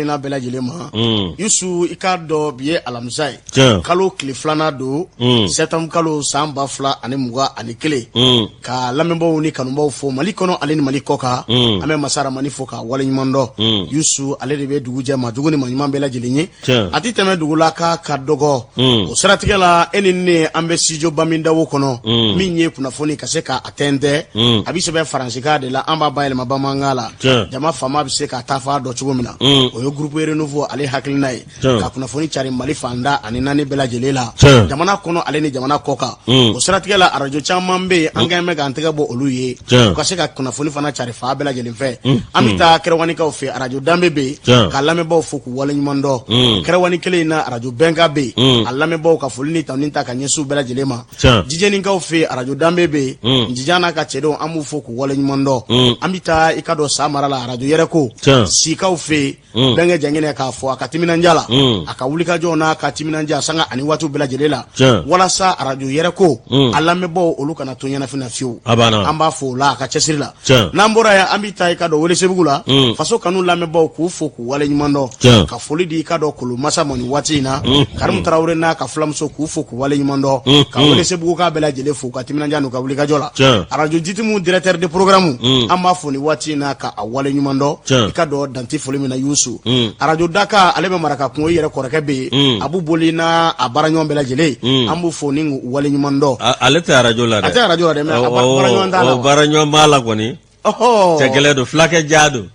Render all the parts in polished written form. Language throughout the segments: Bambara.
Na bɛɛ lajɛlen ma Yusu, i k'a dɔn bi ye alamisa ye, kalo tile filanan don, septembre kalo, san 2021, ka lamɛnbaaw ni kanubaw fo Mali kɔnɔ ale ni Mali kɔ kan. An bɛ masa Ramani fo k'a waleɲuman dɔn. Yusu, ale de bɛ dugu jɛ ma jugu ni ma ɲuman bɛɛ lajɛlen ye, a tɛ tɛmɛ dugu la k'a ka dɔgɔ. O siratigɛ la, e ni ne, an bɛ studio Bamindawo kɔnɔ, min ye kunnafoni ka se k'a tɛntɛn. A bɛ sɛbɛn faransikan de la, an b'a bayɛlɛma bamanankan la, jama faama bɛ se ka taa fa dɔn cogo min na. O ye groupe Renouveau ale hakilina ye, ka kunnafoni cari Mali fanda ani naani bɛɛ lajɛlen la, jamana kɔnɔ ale ni jamana kɔ kan. O siratigɛ la, arajo caman bɛ yen, an kɛlen bɛ k'an tɛgɛ bɔ olu ye, u ka se ka kunnafoni fana cari fan bɛɛ lajɛlen fɛ. An bɛ taa Kɛrɛwanikaw fɛ, arajo Danbe bɛ yen, ka lamɛnbaaw fo k'u waleɲuman dɔn. Kɛrɛwani kelen in na, arajo Bɛnka bɛ yen, a lamɛnbaaw ka foli ni tanuni ta ka ɲɛsin u bɛɛ lajɛlen ma. Jijɛnikaw fɛ yen, arajo Danbe bɛ yen, Njijan n'a ka cɛdenw, an b'u fo k'u waleɲuman dɔn. An bɛ taa, i ka dɔn, sa mara la, arajo Yɛrɛko Sikaw fɛ yen, bɛnkɛ Janginɛ, k'a fɔ a ka timinandiya la, a ka wulikajɔ n'a ka timinandiya sanga ani waatiw bɛɛ lajɛlen la, walasa arajo Yɛrɛko a lamɛnbaaw, olu kana to ɲɛnafin na fiyewu. An b'a fo o la, a ka cɛsiri la. N'an bɔra yan, an bɛ taa, i ka dɔn, Welesebugu la, Faso Kanu lamɛnbaaw, k'u fo k'u waleɲuman dɔn, ka foli di, i ka dɔn, Kolomasa ma nin waati in na, Karimu Tarawele n'a ka fulamuso, k'u fo k'u waleɲuman dɔn, ka Welesebugu ka bɛɛ lajɛlen fo ka timinandiya n'u ka wulikajɔ la. Arajo Jitimu directeur de programme, an b'a fo nin waati in na ka a waleɲuman dɔn, i ka dɔn, danti foli min na. Yusu, arajo Daka, ale bɛ Maraka kungo, i yɛrɛ kɔrɔkɛ bɛ yen, a b'u boli n'a a baaraɲɔgɔn bɛɛ lajɛlen, an b'u fo ni k'u waleɲuman dɔn. Ale tɛ arajo la dɛ. A tɛ arajo la dɛ, mais a baaraɲɔgɔn t'a la. Baaraɲɔgɔn b'a la kɔni. Cɛ gɛlɛn don, fulakɛ ja don.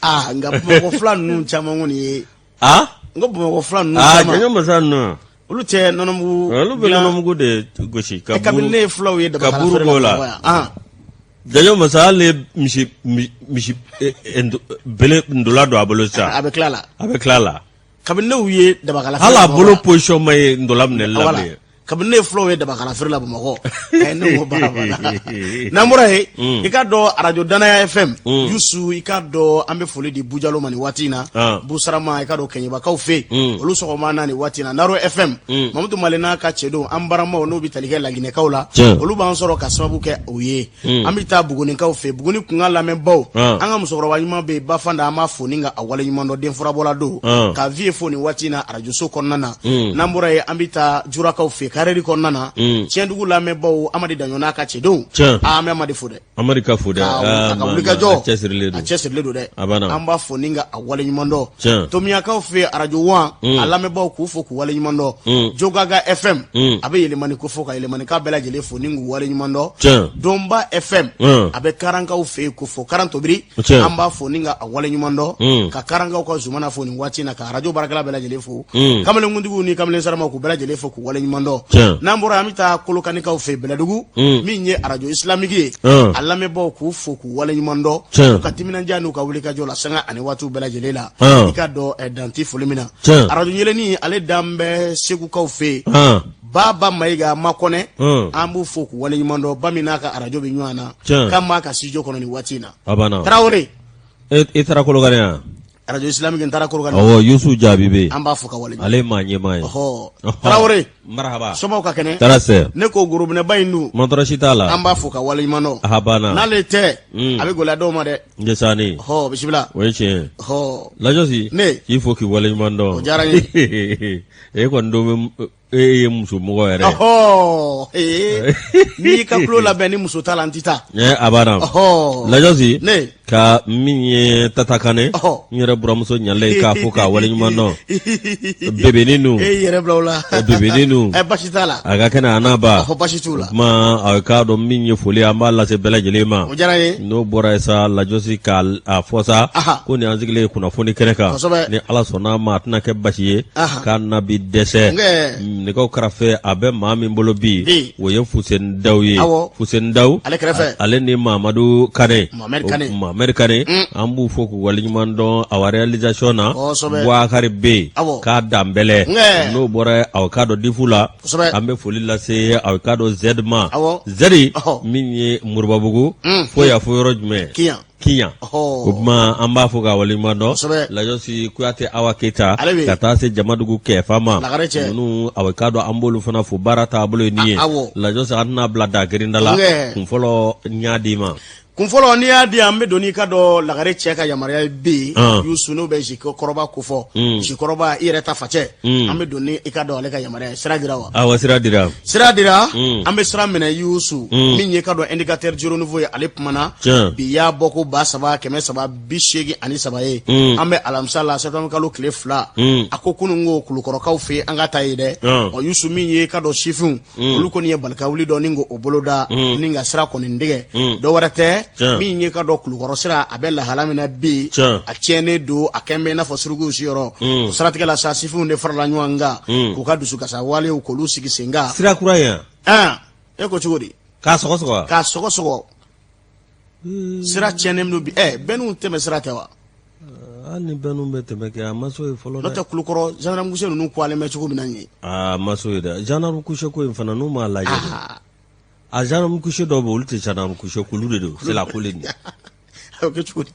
Aa, nka Bamakɔ fila ninnu caman kɔni ye. A n ko Bamakɔ fila ninnu caman. Jɔn masa ninnu. Olu tɛ nɔnɔmugu. Olu bɛ nɔnɔmugu de gosi ka kabini ne ye fulaw ye. Ka buru b'o la. Jɔn masa, hali misi misi bele ndola don a bolo sisan. A bɛ tila la. A bɛ tila la. Kabini ne y'u ye dabakala. Hali a bolo position ma ye ndola minɛli la bilen. Kabini ne ye fulaw ye dabakala feere la Bamakɔ, ne ko baara banna. N'an bɔra yen, i ka dɔn, arajo Danaya FM, Yusu, i ka dɔn, an bɛ foli di Bujalo ma nin waati in na, Busarama, i ka dɔn, Kɛɲɛbakaw fɛ yen, olu sɔgɔma na nin waati in na. Naro FM, Mamutu Male n'a ka cɛdenw, an baramaw, n'o bɛ tali kɛ Laginɛkaw la, olu b'an sɔrɔ ka sababu kɛ o ye. An bɛ taa Bugunikaw fɛ, Buguni kunkan lamɛnbaw, an ka musokɔrɔba ɲuman bɛ yen, Bafanda, an b'a fo ni ka a waleɲuman dɔn, den furabɔla don, ka vie fo nin waati in na arajoso kɔnɔna na. N'an bɔra yen, an bɛ taa Jurakaw fɛ, Karɛri kɔnɔna na, Tiɲɛdugu lamɛnbaw, Amadi Daɲɔ n'a ka cɛdenw, an bɛ Amadi fo dɛ. Amadi ka fo dɛ. A ka wulikajɔ, a cɛsirilen don, a cɛsirilen don dɛ, an b'a fo ni ka a waleɲuman dɔn. Tomiyakaw fɛ, arajo Wan, a lamɛnbaw, k'u fo k'u waleɲuman dɔn. Jogaga FM, a bɛ Yɛlɛmani ko fo ka Yɛlɛmanikaw bɛɛ lajɛlen fo ni k'u waleɲuman dɔn. Donba FM, a bɛ Karankaw fɛ yen, ko fo Karantobiri, an b'a fo ni ka a waleɲuman dɔn, ka Karankaw ka Zumana fo nin waati in na, ka arajo baarakɛla bɛɛ lajɛlen fo, kamalenkuntigiw ni kamalen saramaw, k'u bɛɛ lajɛlen fo k'u waleɲuman dɔn. N'an bɔra, an bɛ taa Kolokanikaw fɛ, Bɛlɛdugu, min ye arajo Islamique ye, a lamɛnbaaw, k'u fo k'u waleɲuman dɔn u ka timinandiya n'u ka wulikajɔ la sanga ani waatiw bɛɛ lajɛlen la, i ka dɔn, danti foli min na. Arajo Yelenni, ale dan bɛ Segukaw fɛ yen, Baba Mayiga Makɔnɛ, an b'u fo k'u waleɲuman dɔn, ba min n'a ka arajo bɛ ɲɔgɔn na, k'an b'a ka studio kɔnɔ nin waati in na. Tarawele. E taara Kolokani yan? Arajo Islamique, n taara Kolokani. Awɔ, Yusu Jaabi bɛ yen. An b'a fo ka wale. Ale ye maa ɲɛmaa ye. Ɔhɔ, Tarawele. Marahaba. Somaw ka kɛnɛ? Tara sɛ. Ne ko gorobinɛba in dun. Mantɔrɔ si t'a la. An b'a fo ka waleɲuman dɔn. A banna. N'ale tɛ, a bɛ gɛlɛya dɔw ma dɛ. Njesani. Ɔhɔ, bisimila. O ye tiɲɛ ye. Ɔhɔ. Lajɔsi. Ne. K'i fo k'i waleɲuman dɔn. O diyara n ye. E kɔni don bɛ e ye muso mɔgɔ yɛrɛ. Ɔhɔ, ee n'i y'i ka tulo labɛn ni muso t'a la, n tɛ taa. A banna. Ɔhɔ. Lajɔsi. Ne. Ka min ye Tata Kanɛ. Ɔhɔ. N yɛrɛ buramuso ɲale, k'a fo k'a waleɲuman dɔn. Bebeni nu. E yɛrɛ bila o la. Bebeni nu. Ɛ, basi t'a la. A ka kɛnɛ, a n'a ba. Ɔhɔ, basi t'u la. O tuma, a k'a dɔn, min ye foli, an b'a lase bɛɛ lajɛlen ma. O diyara n ye. N'o bɔra yen sa, Lajɔsi, k'a fɔ sa, ko nin an sigilen kunnafoni kɛnɛ kan. Kosɛbɛ. Ni Ala sɔnna a ma, a tɛna kɛ basi ye. K'a na bi dɛsɛ. Nɛgɛw karafe a bɛ maa min bolo bi, o ye Fuseni Daw ye. Fuseni Daw ale kɛrɛfɛ, ale ni Mamadu Kane, Mohamed Kane, an b'u fo k'u waleɲuman dɔn a réalisation na. Buwakari bɛ yen k'a danbɛlɛ. N'o bɔra, aw k'a dɔn, difu la, an bɛ foli lase, aw k'a dɔn, Zɛdi ma, Zɛdi min ye Moribabugu fo yan, fo yɔrɔ jumɛn? Kiyan. O tuma, an b'a fo k'a waleɲuman dɔn. Lajɔsi Kuyate, Awa Keyita, ka taa se Jamadugu Kɛfa ma, ninnu, aw k'a dɔn, an b'olu fana fo. Baara taabolo ye nin ye. Lajɔsi, an tɛna bila dagirinda la. Kun fɔlɔ, n y'a d'i ma. Kun fɔlɔ n'i y'a di an bɛ don n'i ka dɔn lagare cɛ ka yamaruya ye bi Yusu n'o bɛ Zikɔrɔba kofɔ Zikɔrɔba i yɛrɛ ta facɛ an bɛ don ni i ka dɔn ale ka yamaruya ye sira dira wa awɔ sira dira sira dira an bɛ sira minɛ Yusu min ye ka dɔn indicateur du renouveau ye ale kumana bi y'a bɔ ko 3383 ye an bɛ alamisa la septembre kalo tile 2 a ko kunun ko kulukɔrɔkaw fɛ an ka taa yen dɛ ɔ Yusu min ye ka dɔn sifinw olu kɔni ye balikawuli dɔ ni k'o boloda ni ka sira kɔni tigɛ dɔ wɛrɛ tɛ min ye ka dɔn kulukɔrɔ sira a bɛ lahala min na bi a tiɲɛnen don a kɛn bɛ i n'a fɔ surukuw siyɔrɔ o siratigɛ la sa sifinw de farala ɲɔgɔn kan k'u ka dusukasa walew k'olu sigi sen kan sira kura ye e ko cogo di k'a sɔgɔsɔgɔ k'a sɔgɔsɔgɔ sira tiɲɛnen don bi ɛ bɛnniw tɛmɛ sira tɛ wa hali ni bɛnniw bɛ tɛmɛ kɛ a ma s'o ye fɔlɔ dɛ n'o tɛ kulukɔrɔ gendarme couché ninnu kwalen bɛ cogo min na nin ye aa a ma s'o ye dɛ gendarme couché ko in fana n'u m'a lajɛ dɛ a gendarme couché dɔw bɛ olu tɛ gendarme couché kulu de don c'est la colline a bɛ kɛ cogo di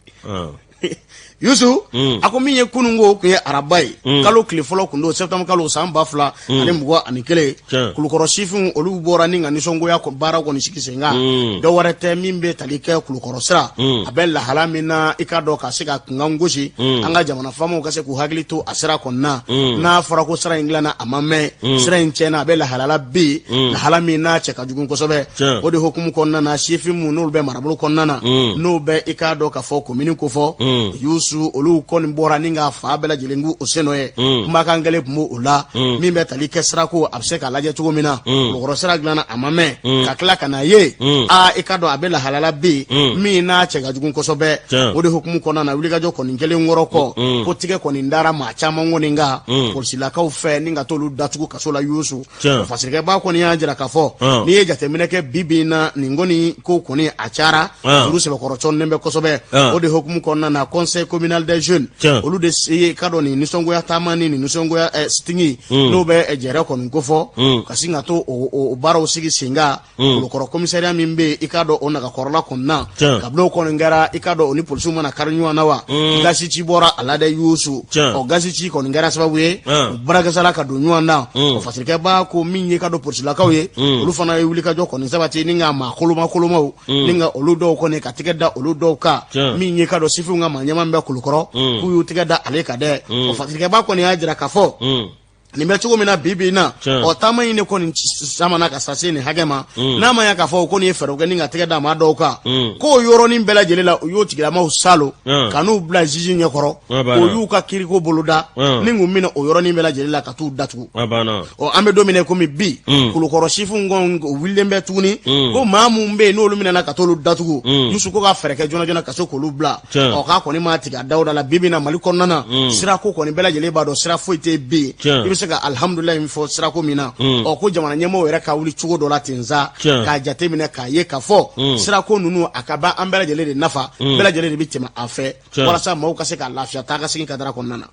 Yusu a ko min ye kunun ko tun ye araba ye kalo tile fɔlɔ tun don septembre kalo san 2021 kulukɔrɔ sifinw olu bɔra ni ka nisɔngoya baara kɔni sigi sen kan dɔ wɛrɛ tɛ min bɛ tali kɛ kulukɔrɔ sira a bɛ lahala min na i k'a dɔn ka se ka kunkan gosi an ka jamana faamaw ka se k'u hakili to a sira kɔni na n'a fɔra ko sira in dilanna a ma mɛn sira in tiɲɛna a bɛ lahala la bi lahala min n'a cɛ ka jugu kosɛbɛ o de hukumu kɔnɔna na sifin minnu n'olu bɛ marabolo kɔnɔna na n'o bɛ i k'a dɔn k'a fɔ komini kofɔ Yusu olu kɔni bɔra ni ka fa bɛɛ lajɛlen k'u o sen nɔ ye kumakan kelen tun b'o la min bɛ tali kɛ sirako a bɛ se k'a lajɛ cogo min na kulukɔrɔ sira dilanna a ma mɛn ka tila ka na ye aa i k'a dɔn a bɛ lahala la bi min n'a cɛ ka jugu kosɛbɛ o de hukumu kɔnɔna na wulikajɔ kɔni kɛlen kɔrɔ kɔ ko tigɛ kɔni dara maa caman kɔni kan polisilakaw fɛ ni ka t'olu datugu kaso la Yusu fasirikɛba kɔni y'a jira k'a fɔ n'i ye jateminɛ kɛ bi bi in na nin kɔni ko kɔni a cayara juru sɛbɛkɔrɔ cɔnnen bɛ kosɛbɛ o de hukumu kɔnɔna na conseil communal des jeunes olu de ye ka dɔn nin nisɔngoya taama ni nin nisɔngoya sit-in n'o bɛ jɛrɛ kɔni kofɔ ka sin ka to o baaraw sigi sen kan Kulukɔrɔ commissariat min bɛ yen i k'a dɔn o nagakɔrɔla kɔni na kabini o kɔni kɛra i k'a dɔn o ni polisiw mana kari ɲɔgɔn na wa gasi ci bɔra a la dɛ Yusu ɔ gasi ci kɔni kɛra sababu ye u barakasala ka don ɲɔgɔn na o fasirikɛba ko min ye ka dɔn polisilakaw ye olu fana ye wulikajɔ kɔni sabati ni ka maa koloma kolomaw ni ka olu dɔw kɔni ka tɛgɛ da olu dɔw kan min ye ka dɔn sifinw ka maa ɲɛmaa min bɛ Kulukɔrɔ k'u y'u tɛgɛ da ale kan dɛ o fasirikɛba kɔni y'a jira k'a fɔ nin bɛ cogo min na bi bi in na ɔ taama in de kɔni samana ka sa se nin hakɛ ma n'a ma ya k'a fɔ ko nin ye fɛɛrɛw kɛ ni ka tɛgɛ da maa dɔw kan k'o yɔrɔnin bɛɛ lajɛlen la u y'o tigilamaw salo ka n'u bila juge ɲɛkɔrɔ o y'u ka kiriko boloda ni k'u minɛ o yɔrɔnin bɛɛ lajɛlen la ka t'u datugu ɔ an bɛ don min na komi bi kulukɔrɔ sifinw kɔni o wulilen bɛ tuguni ko maa minnu bɛ yen n'olu minɛna ka t'olu datugu Yusu ko ka fɛɛrɛ kɛ joona joona ka se k'olu bila ɔ k'a kɔni ma tigɛ a dawuda la bi bi in na mali kɔnɔna na sirako kɔni bɛɛ lajɛlen b'a dɔn sira foyi tɛ bi i bɛ se ka alihamudulilayi min fɔ sirako min na ɔ ko jamana ɲɛmɔgɔw yɛrɛ ka wuli cogo dɔ la ten sa k'a jate minɛ k'a ye k'a fɔ sirako ninnu a ka ban an bɛɛ lajɛlen de nafa bɛɛ lajɛlen de bɛ tɛmɛ a fɛ walasa maaw ka se ka lafiya taa ka segin kadara kɔnɔna na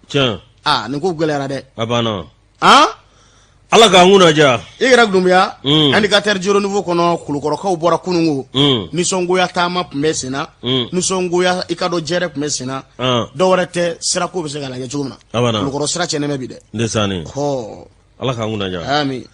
aa nin ko gɛlɛyara dɛ a banna Ala k'an kunna diya i yɛrɛ Dunbuya indicateur du renouveau kɔnɔ kulukɔrɔkaw bɔra kununko nisɔngoya taama tun bɛ sen na nisɔngoya i ka dɔn jɛrɛ tun bɛ sen na dɔw wɛrɛ tɛ sirako bɛ se ka lajɛ cogo min na kulukɔrɔ sira tiɲɛnen bɛ bi dɛ hɔ Ala k'an kunna diya amin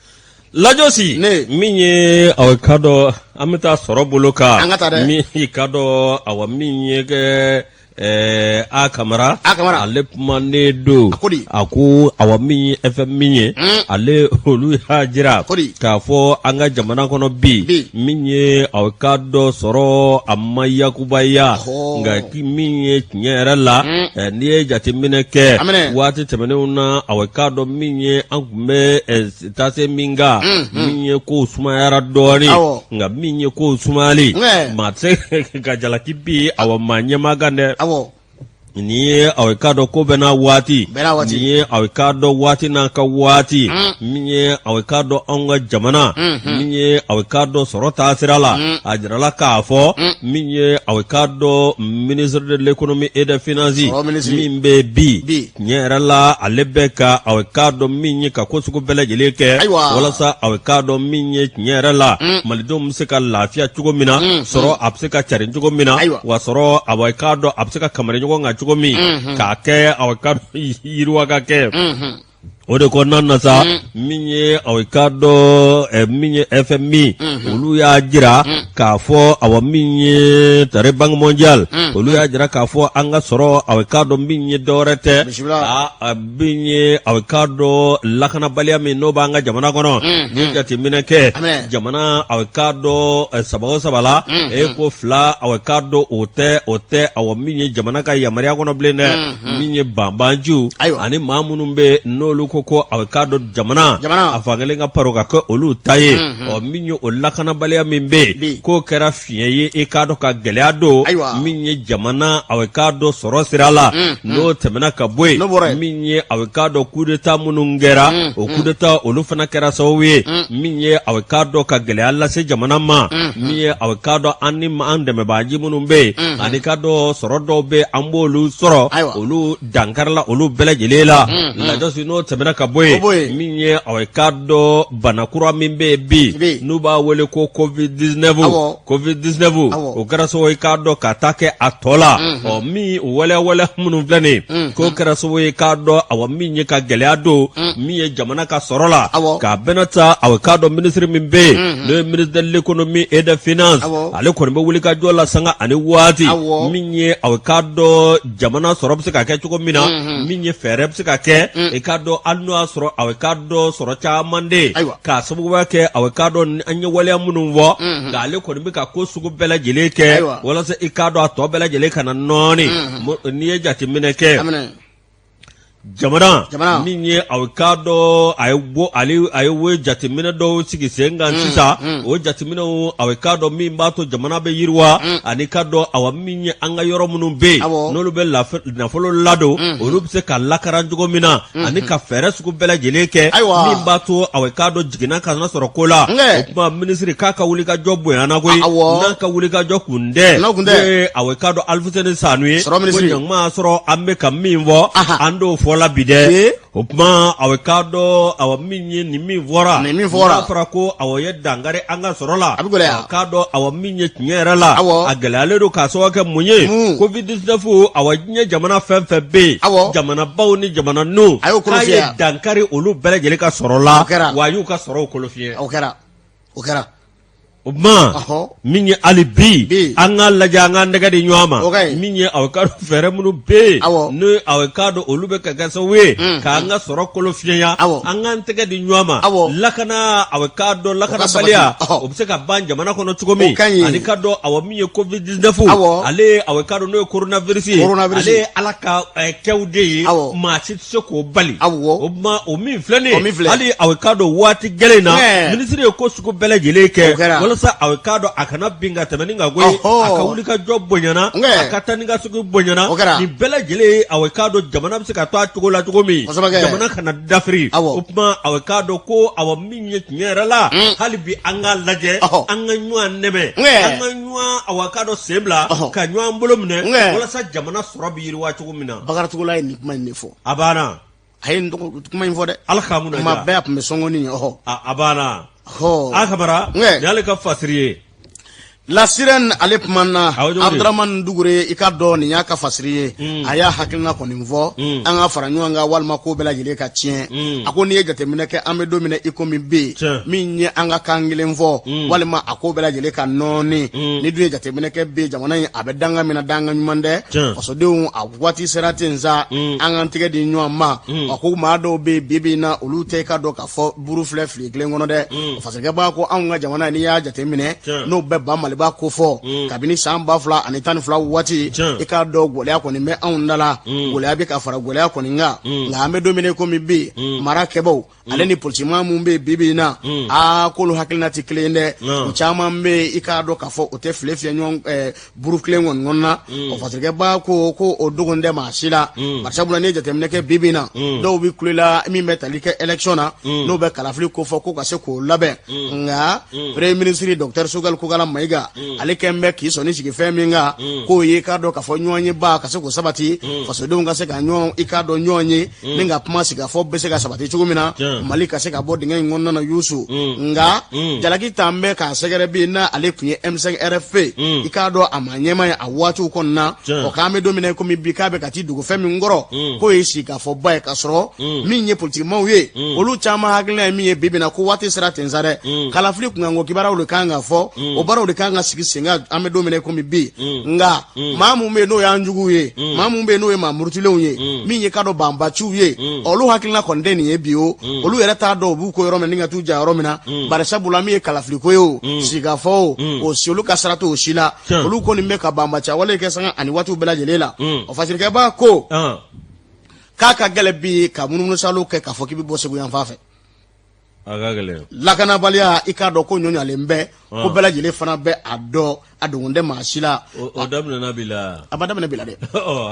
lajɔsi min ye aw ka dɔn an bɛ taa sɔrɔ bolo kan an ka taa dɛ min i ka dɔn awa min ye kɛ Ɛɛ a Kamara a Kamara ale kumanen don a ko di a ko awa min ye FMI ye ale olu y'a jira ko di k'a fɔ an ka jamana kɔnɔ bi min ye aw ka dɔn sɔrɔ a ma yakubaya nka min ye tiɲɛ yɛrɛ la n'i ye jateminɛ kɛ waati tɛmɛnenw na aw k'a dɔn min ye an tun bɛ taase min kan min ye kow sumayara dɔɔnin nka min ye kow sumayali maa tɛ se ka jalaki bin awa maa ɲɛmaa kan dɛ nin ye aw k'a dɔn ko bɛɛ n'a waati nin ye aw k'a dɔn waati n'a ka waati min ye aw k'a dɔn anw ka jamana min ye aw k'a dɔn sɔrɔ taasira la a jirala k'a fɔ min ye aw k'a dɔn ministre de l'économie et des finances min bɛ bi Tiɲɛ yɛrɛ la ale bɛ ka aw k'a dɔn min ye ka ko sugu bɛɛ lajɛlen kɛ walasa aw k'a dɔn min ye tiɲɛ yɛrɛ la malidenw bɛ se ka lafiya cogo min na sɔrɔ a bɛ se ka carin cogo min na wa sɔrɔ aw k'a dɔn a bɛ se ka kamari ɲɔgɔn kan cogo min k'a kɛ aw ka yiriwa ka kɛ. O de kɔnɔna na sa min ye aw k'a dɔn min ye FMI olu y'a jira k'a fɔ awa min ye tari Banque mondiale olu y'a jira k'a fɔ an ka sɔrɔ aw k'a dɔn min ye dɔwɛrɛ tɛ min ye aw k'a dɔn lakanabaliya min n'o b'an ka jamana kɔnɔ n'i ye jateminɛ kɛ jamana aw k'a dɔn saba o saba la e ko fila aw k'a dɔn o tɛ o tɛ awa min ye jamana ka yamaruya kɔnɔ bilen dɛ min ye banbanciw ani maa minnu bɛ n'olu ko ko aw k'a dɔn jamana a fankelen ka paro ka kɛ olu ta ye ɔ min ye o lakanabaliya min bɛ yen k'o kɛra fiɲɛ ye i k'a dɔn ka gɛlɛya don min ye jamana aw k'a dɔn sɔrɔ sira la n'o tɛmɛna ka bɔ yen min ye aw k'a dɔn coup d'état minnu kɛra o coup d'état olu fana kɛra sababu ye min ye aw k'a dɔn ka gɛlɛya lase jamana ma min ye aw k'a dɔn an ni an dɛmɛbaaji minnu bɛ yen ani k'a dɔn sɔrɔ dɔw bɛ an b'olu sɔrɔ olu dankarila olu bɛɛ lajɛlen la lajɔsi n'o tɛmɛna ka bɔ yen min ye aw k'a dɔn bana kura min bɛ yen bi n'u b'a wele ko covid 19 covid 19 o kɛra sababu ye k'a dɔn ka taa kɛ a tɔ la ɔ min waleya waleya minnu filɛ nin ye k'o kɛra sababu ye k'a dɔn awa min ye ka gɛlɛya don min ye jamana ka sɔrɔ la k'a bɛna ta aw k'a dɔn minisiri min bɛ yen n'o ye ministre de l'économie et des finances ale kɔni bɛ wuli ka jɔ la sanga ani waati min ye aw k'a dɔn jamana sɔrɔ bɛ se ka kɛ cogo min na min ye fɛɛrɛ bɛ se ka kɛ i k'a dɔn hali n'o y'a sɔrɔ aw k'a dɔn sɔrɔ caman de k'a sababuya kɛ aw k'a dɔn an ye waleya minnu fɔ nka ale kɔni bɛ ka ko sugu bɛɛ lajɛlen kɛ walasa i k'a dɔn a tɔ bɛɛ lajɛlen kana nɔɔni n'i ye jateminɛ kɛ jamana min ye aw k'a dɔn a ye bɔ ale a ye wo jateminɛ dɔw sigi sen kan sisan o jateminɛw aw k'a dɔn min b'a to jamana bɛ yiriwa ani k'a dɔn awa min ye an ka yɔrɔ minnu bɛ yen n'olu bɛ nafolo ladon olu bɛ se ka lakaran cogo min na ani ka fɛɛrɛ sugu bɛɛ lajɛlen kɛ min b'a to aw k'a dɔn jiginna kana sɔrɔ ko la o tuma minisiri k'a ka wuli ka jɔ bonyana koyi n'a ka wuli ka jɔ kun tɛ aw k'a dɔn Alifuseni Sanu ye ko ɲɔgɔn sɔrɔ an bɛ ka min fɔ an t'o fɔ la bi dɛ o tuma aw k'a dɔn awa min ye nin min fɔra nin fɔra n'a fɔra ko awa ye dankari an ka sɔrɔ la a bɛ gɛlɛya k'a dɔn awa min ye tiɲɛ yɛrɛ la a gɛlɛyalen don k'a sababu kɛ mun ye covid 19 awa diɲɛ jamana fɛn fɛn bɛ yen awɔ jamanabaw ni jamana ninnu a y'o kolo fiyɛ k'a ye dankari olu bɛɛ lajɛlen ka sɔrɔ la o kɛra wa a y'u ka sɔrɔw kolo fiyɛ o kɛra o kɛra o tuma min ye hali bi an k'a lajɛ an k'an tɛgɛ di ɲɔgɔn ma min ye aw k'a dɔn fɛɛrɛ minnu bɛ yen n'o aw k'a dɔn olu bɛ ka kɛ sababu ye k'an ka sɔrɔ kolo fiyɛnya an k'an tɛgɛ di ɲɔgɔn ma lakana aw k'a dɔn lakanabaliya o bɛ se ka ban jamana kɔnɔ cogo min ani k'a dɔn awa min ye covid 19 ale aw k'a dɔn n'o ye coronavirus ye ale ye ala ka kɛw de ye maa si tɛ se k'o bali o tuma o min filɛ nin ye hali aw k'a dɔn waati gɛlɛn in na minisiri ye ko sugu bɛɛ lajɛlen kɛ walasa aw k'a dɔn a kana bin ka tɛmɛ ni ka bɔ yen a ka wuli ka jɔ bonyana a ka taa ni ka segin bonyana nin bɛɛ lajɛlen ye aw k'a dɔn jamana bɛ se ka to a cogo la cogo min jamana kana dafiri o tuma aw k'a dɔn ko awa min ye tiɲɛ yɛrɛ la hali bi an k'a lajɛ an ka ɲɔgɔn dɛmɛ an ka ɲɔgɔn awa k'a dɔn sen bila ka ɲɔgɔn bolo minɛ walasa jamana sɔrɔ bɛ yiriwa cogo min na Bakari Togola ye nin kuma in de fɔ a banna a ye nin kuma in fɔ dɛ ala k'a mun kuma bɛɛ a tun bɛ sɔngɔni ye ɔhɔ a banna a Kamara nin y'ale ka fasiri ye La Sirène ale kumana Abdramane Dugure i k'a dɔn nin y'a ka fasiri ye mm. a y'a hakilina kɔni fɔ mm. an ka fara ɲɔgɔn kan walima ko bɛɛ lajɛlen ka tiɲɛ mm. a ko n'i ye jateminɛ kɛ an bɛ don min na i komi bi min ye an ka kan kelen fɔ walima a ko bɛɛ lajɛlen ka nɔɔni n'i dun ye jateminɛ kɛ bi jamana in a bɛ danga min na danga ɲuman tɛ fasodenw a waati sera ten sa an k'an tɛgɛ di ɲɔgɔn ma a ko maa dɔw bɛ yen bi bi in na olu tɛ i k'a dɔn k'a fɔ buru filɛ file kelen kɔnɔ dɛ mm. fasirikɛba ko anw ka jamana n'i y'a jateminɛ n'o bɛ ba maliba ko fɔ mm. kabini san 2012 waati i k'a dɔn gɛlɛya kɔni bɛ anw da la mm. gɛlɛya bɛ ka fara gɛlɛya kɔni kan nka an bɛ don min na komi bi mara kɛbaw ale ni politimaa minnu bɛ yen bi bi in na aa k'olu hakilina tɛ kelen ye dɛ u caman bɛ yen i k'a dɔn k'a fɔ o tɛ file fiyɛ ɲɔgɔn buru kelen kɔni kɔnɔna mm. o fasirikɛba ko ko o dogon tɛ maa si la mm. barisabula n'i ye jateminɛ kɛ bi bi in na mm. dɔw bɛ kule la min bɛ tali kɛ élection na n'o bɛ kalafili ko fɔ ko ka se k'o labɛn nka premier ministre docteur Choguel Kokalla Maïga Mayiga, ale kɛn bɛ k'i sɔnni sigi fɛn min kan, k'o ye i k'a dɔn k'a fɔ ɲɔgɔn ye ba ka se k'o sabati, fasodenw ka se ka ɲɔgɔn i k'a dɔn ɲɔgɔn ye ni ka kuma sigikafɔ bɛ se ka sabati cogo min na, Mali ka se ka bɔ dingɛ in kɔnɔna na. Yusu, nka jalaki t'an bɛ k'a sɛgɛrɛ bi n'a ale tun ye M5 RFP, i k'a dɔn a maa ɲɛmaa ye a waatiw kɔnɔna. O k'an bɛ don min na komi bi, k'a bɛ ka t'i dogo fɛn min kɔrɔ, k'o ye sigikafɔba ye, k'a sɔrɔ min ye politikimaw ye, olu caman hakilina ye min ye bi bi na, ko waati sera ten sa dɛ, kalafili kunkanko kibaruyaw de kan ka fɔ, o baaraw de kan ka sigi sen kan an bɛ don min na komi bi. Nka maa mun bɛ yen n'o y'an juguw ye, maa mun bɛ yen n'o ye maa murutilenw ye, min ye k'a dɔn banbaciw ye, olu hakilina kɔni tɛ nin ye bi. O olu yɛrɛ t'a dɔn u b'u ko yɔrɔ min ni ka t'u ja yɔrɔ min na, bari sabula min ye kalafiliko ye, o sigikafɔ o, o si olu ka sira t'o si la. Olu kɔni bɛ ka banbaciya wale kɛ sanga ani waatiw bɛɛ lajɛlen la. O fasirikɛba ko k'a ka gɛlɛn bi ka munumunusalo kɛ k'a fɔ k'i bɛ bɔ Segu yan fan fɛ. A ka gɛlɛn. Lakanabaliya, i k'a dɔn ko ɲɔɲalen bɛ ko bɛɛ lajɛlen fana bɛ a dɔn, a dogon tɛ maa si la. O daminɛna bi la. A ma daminɛ bi la dɛ.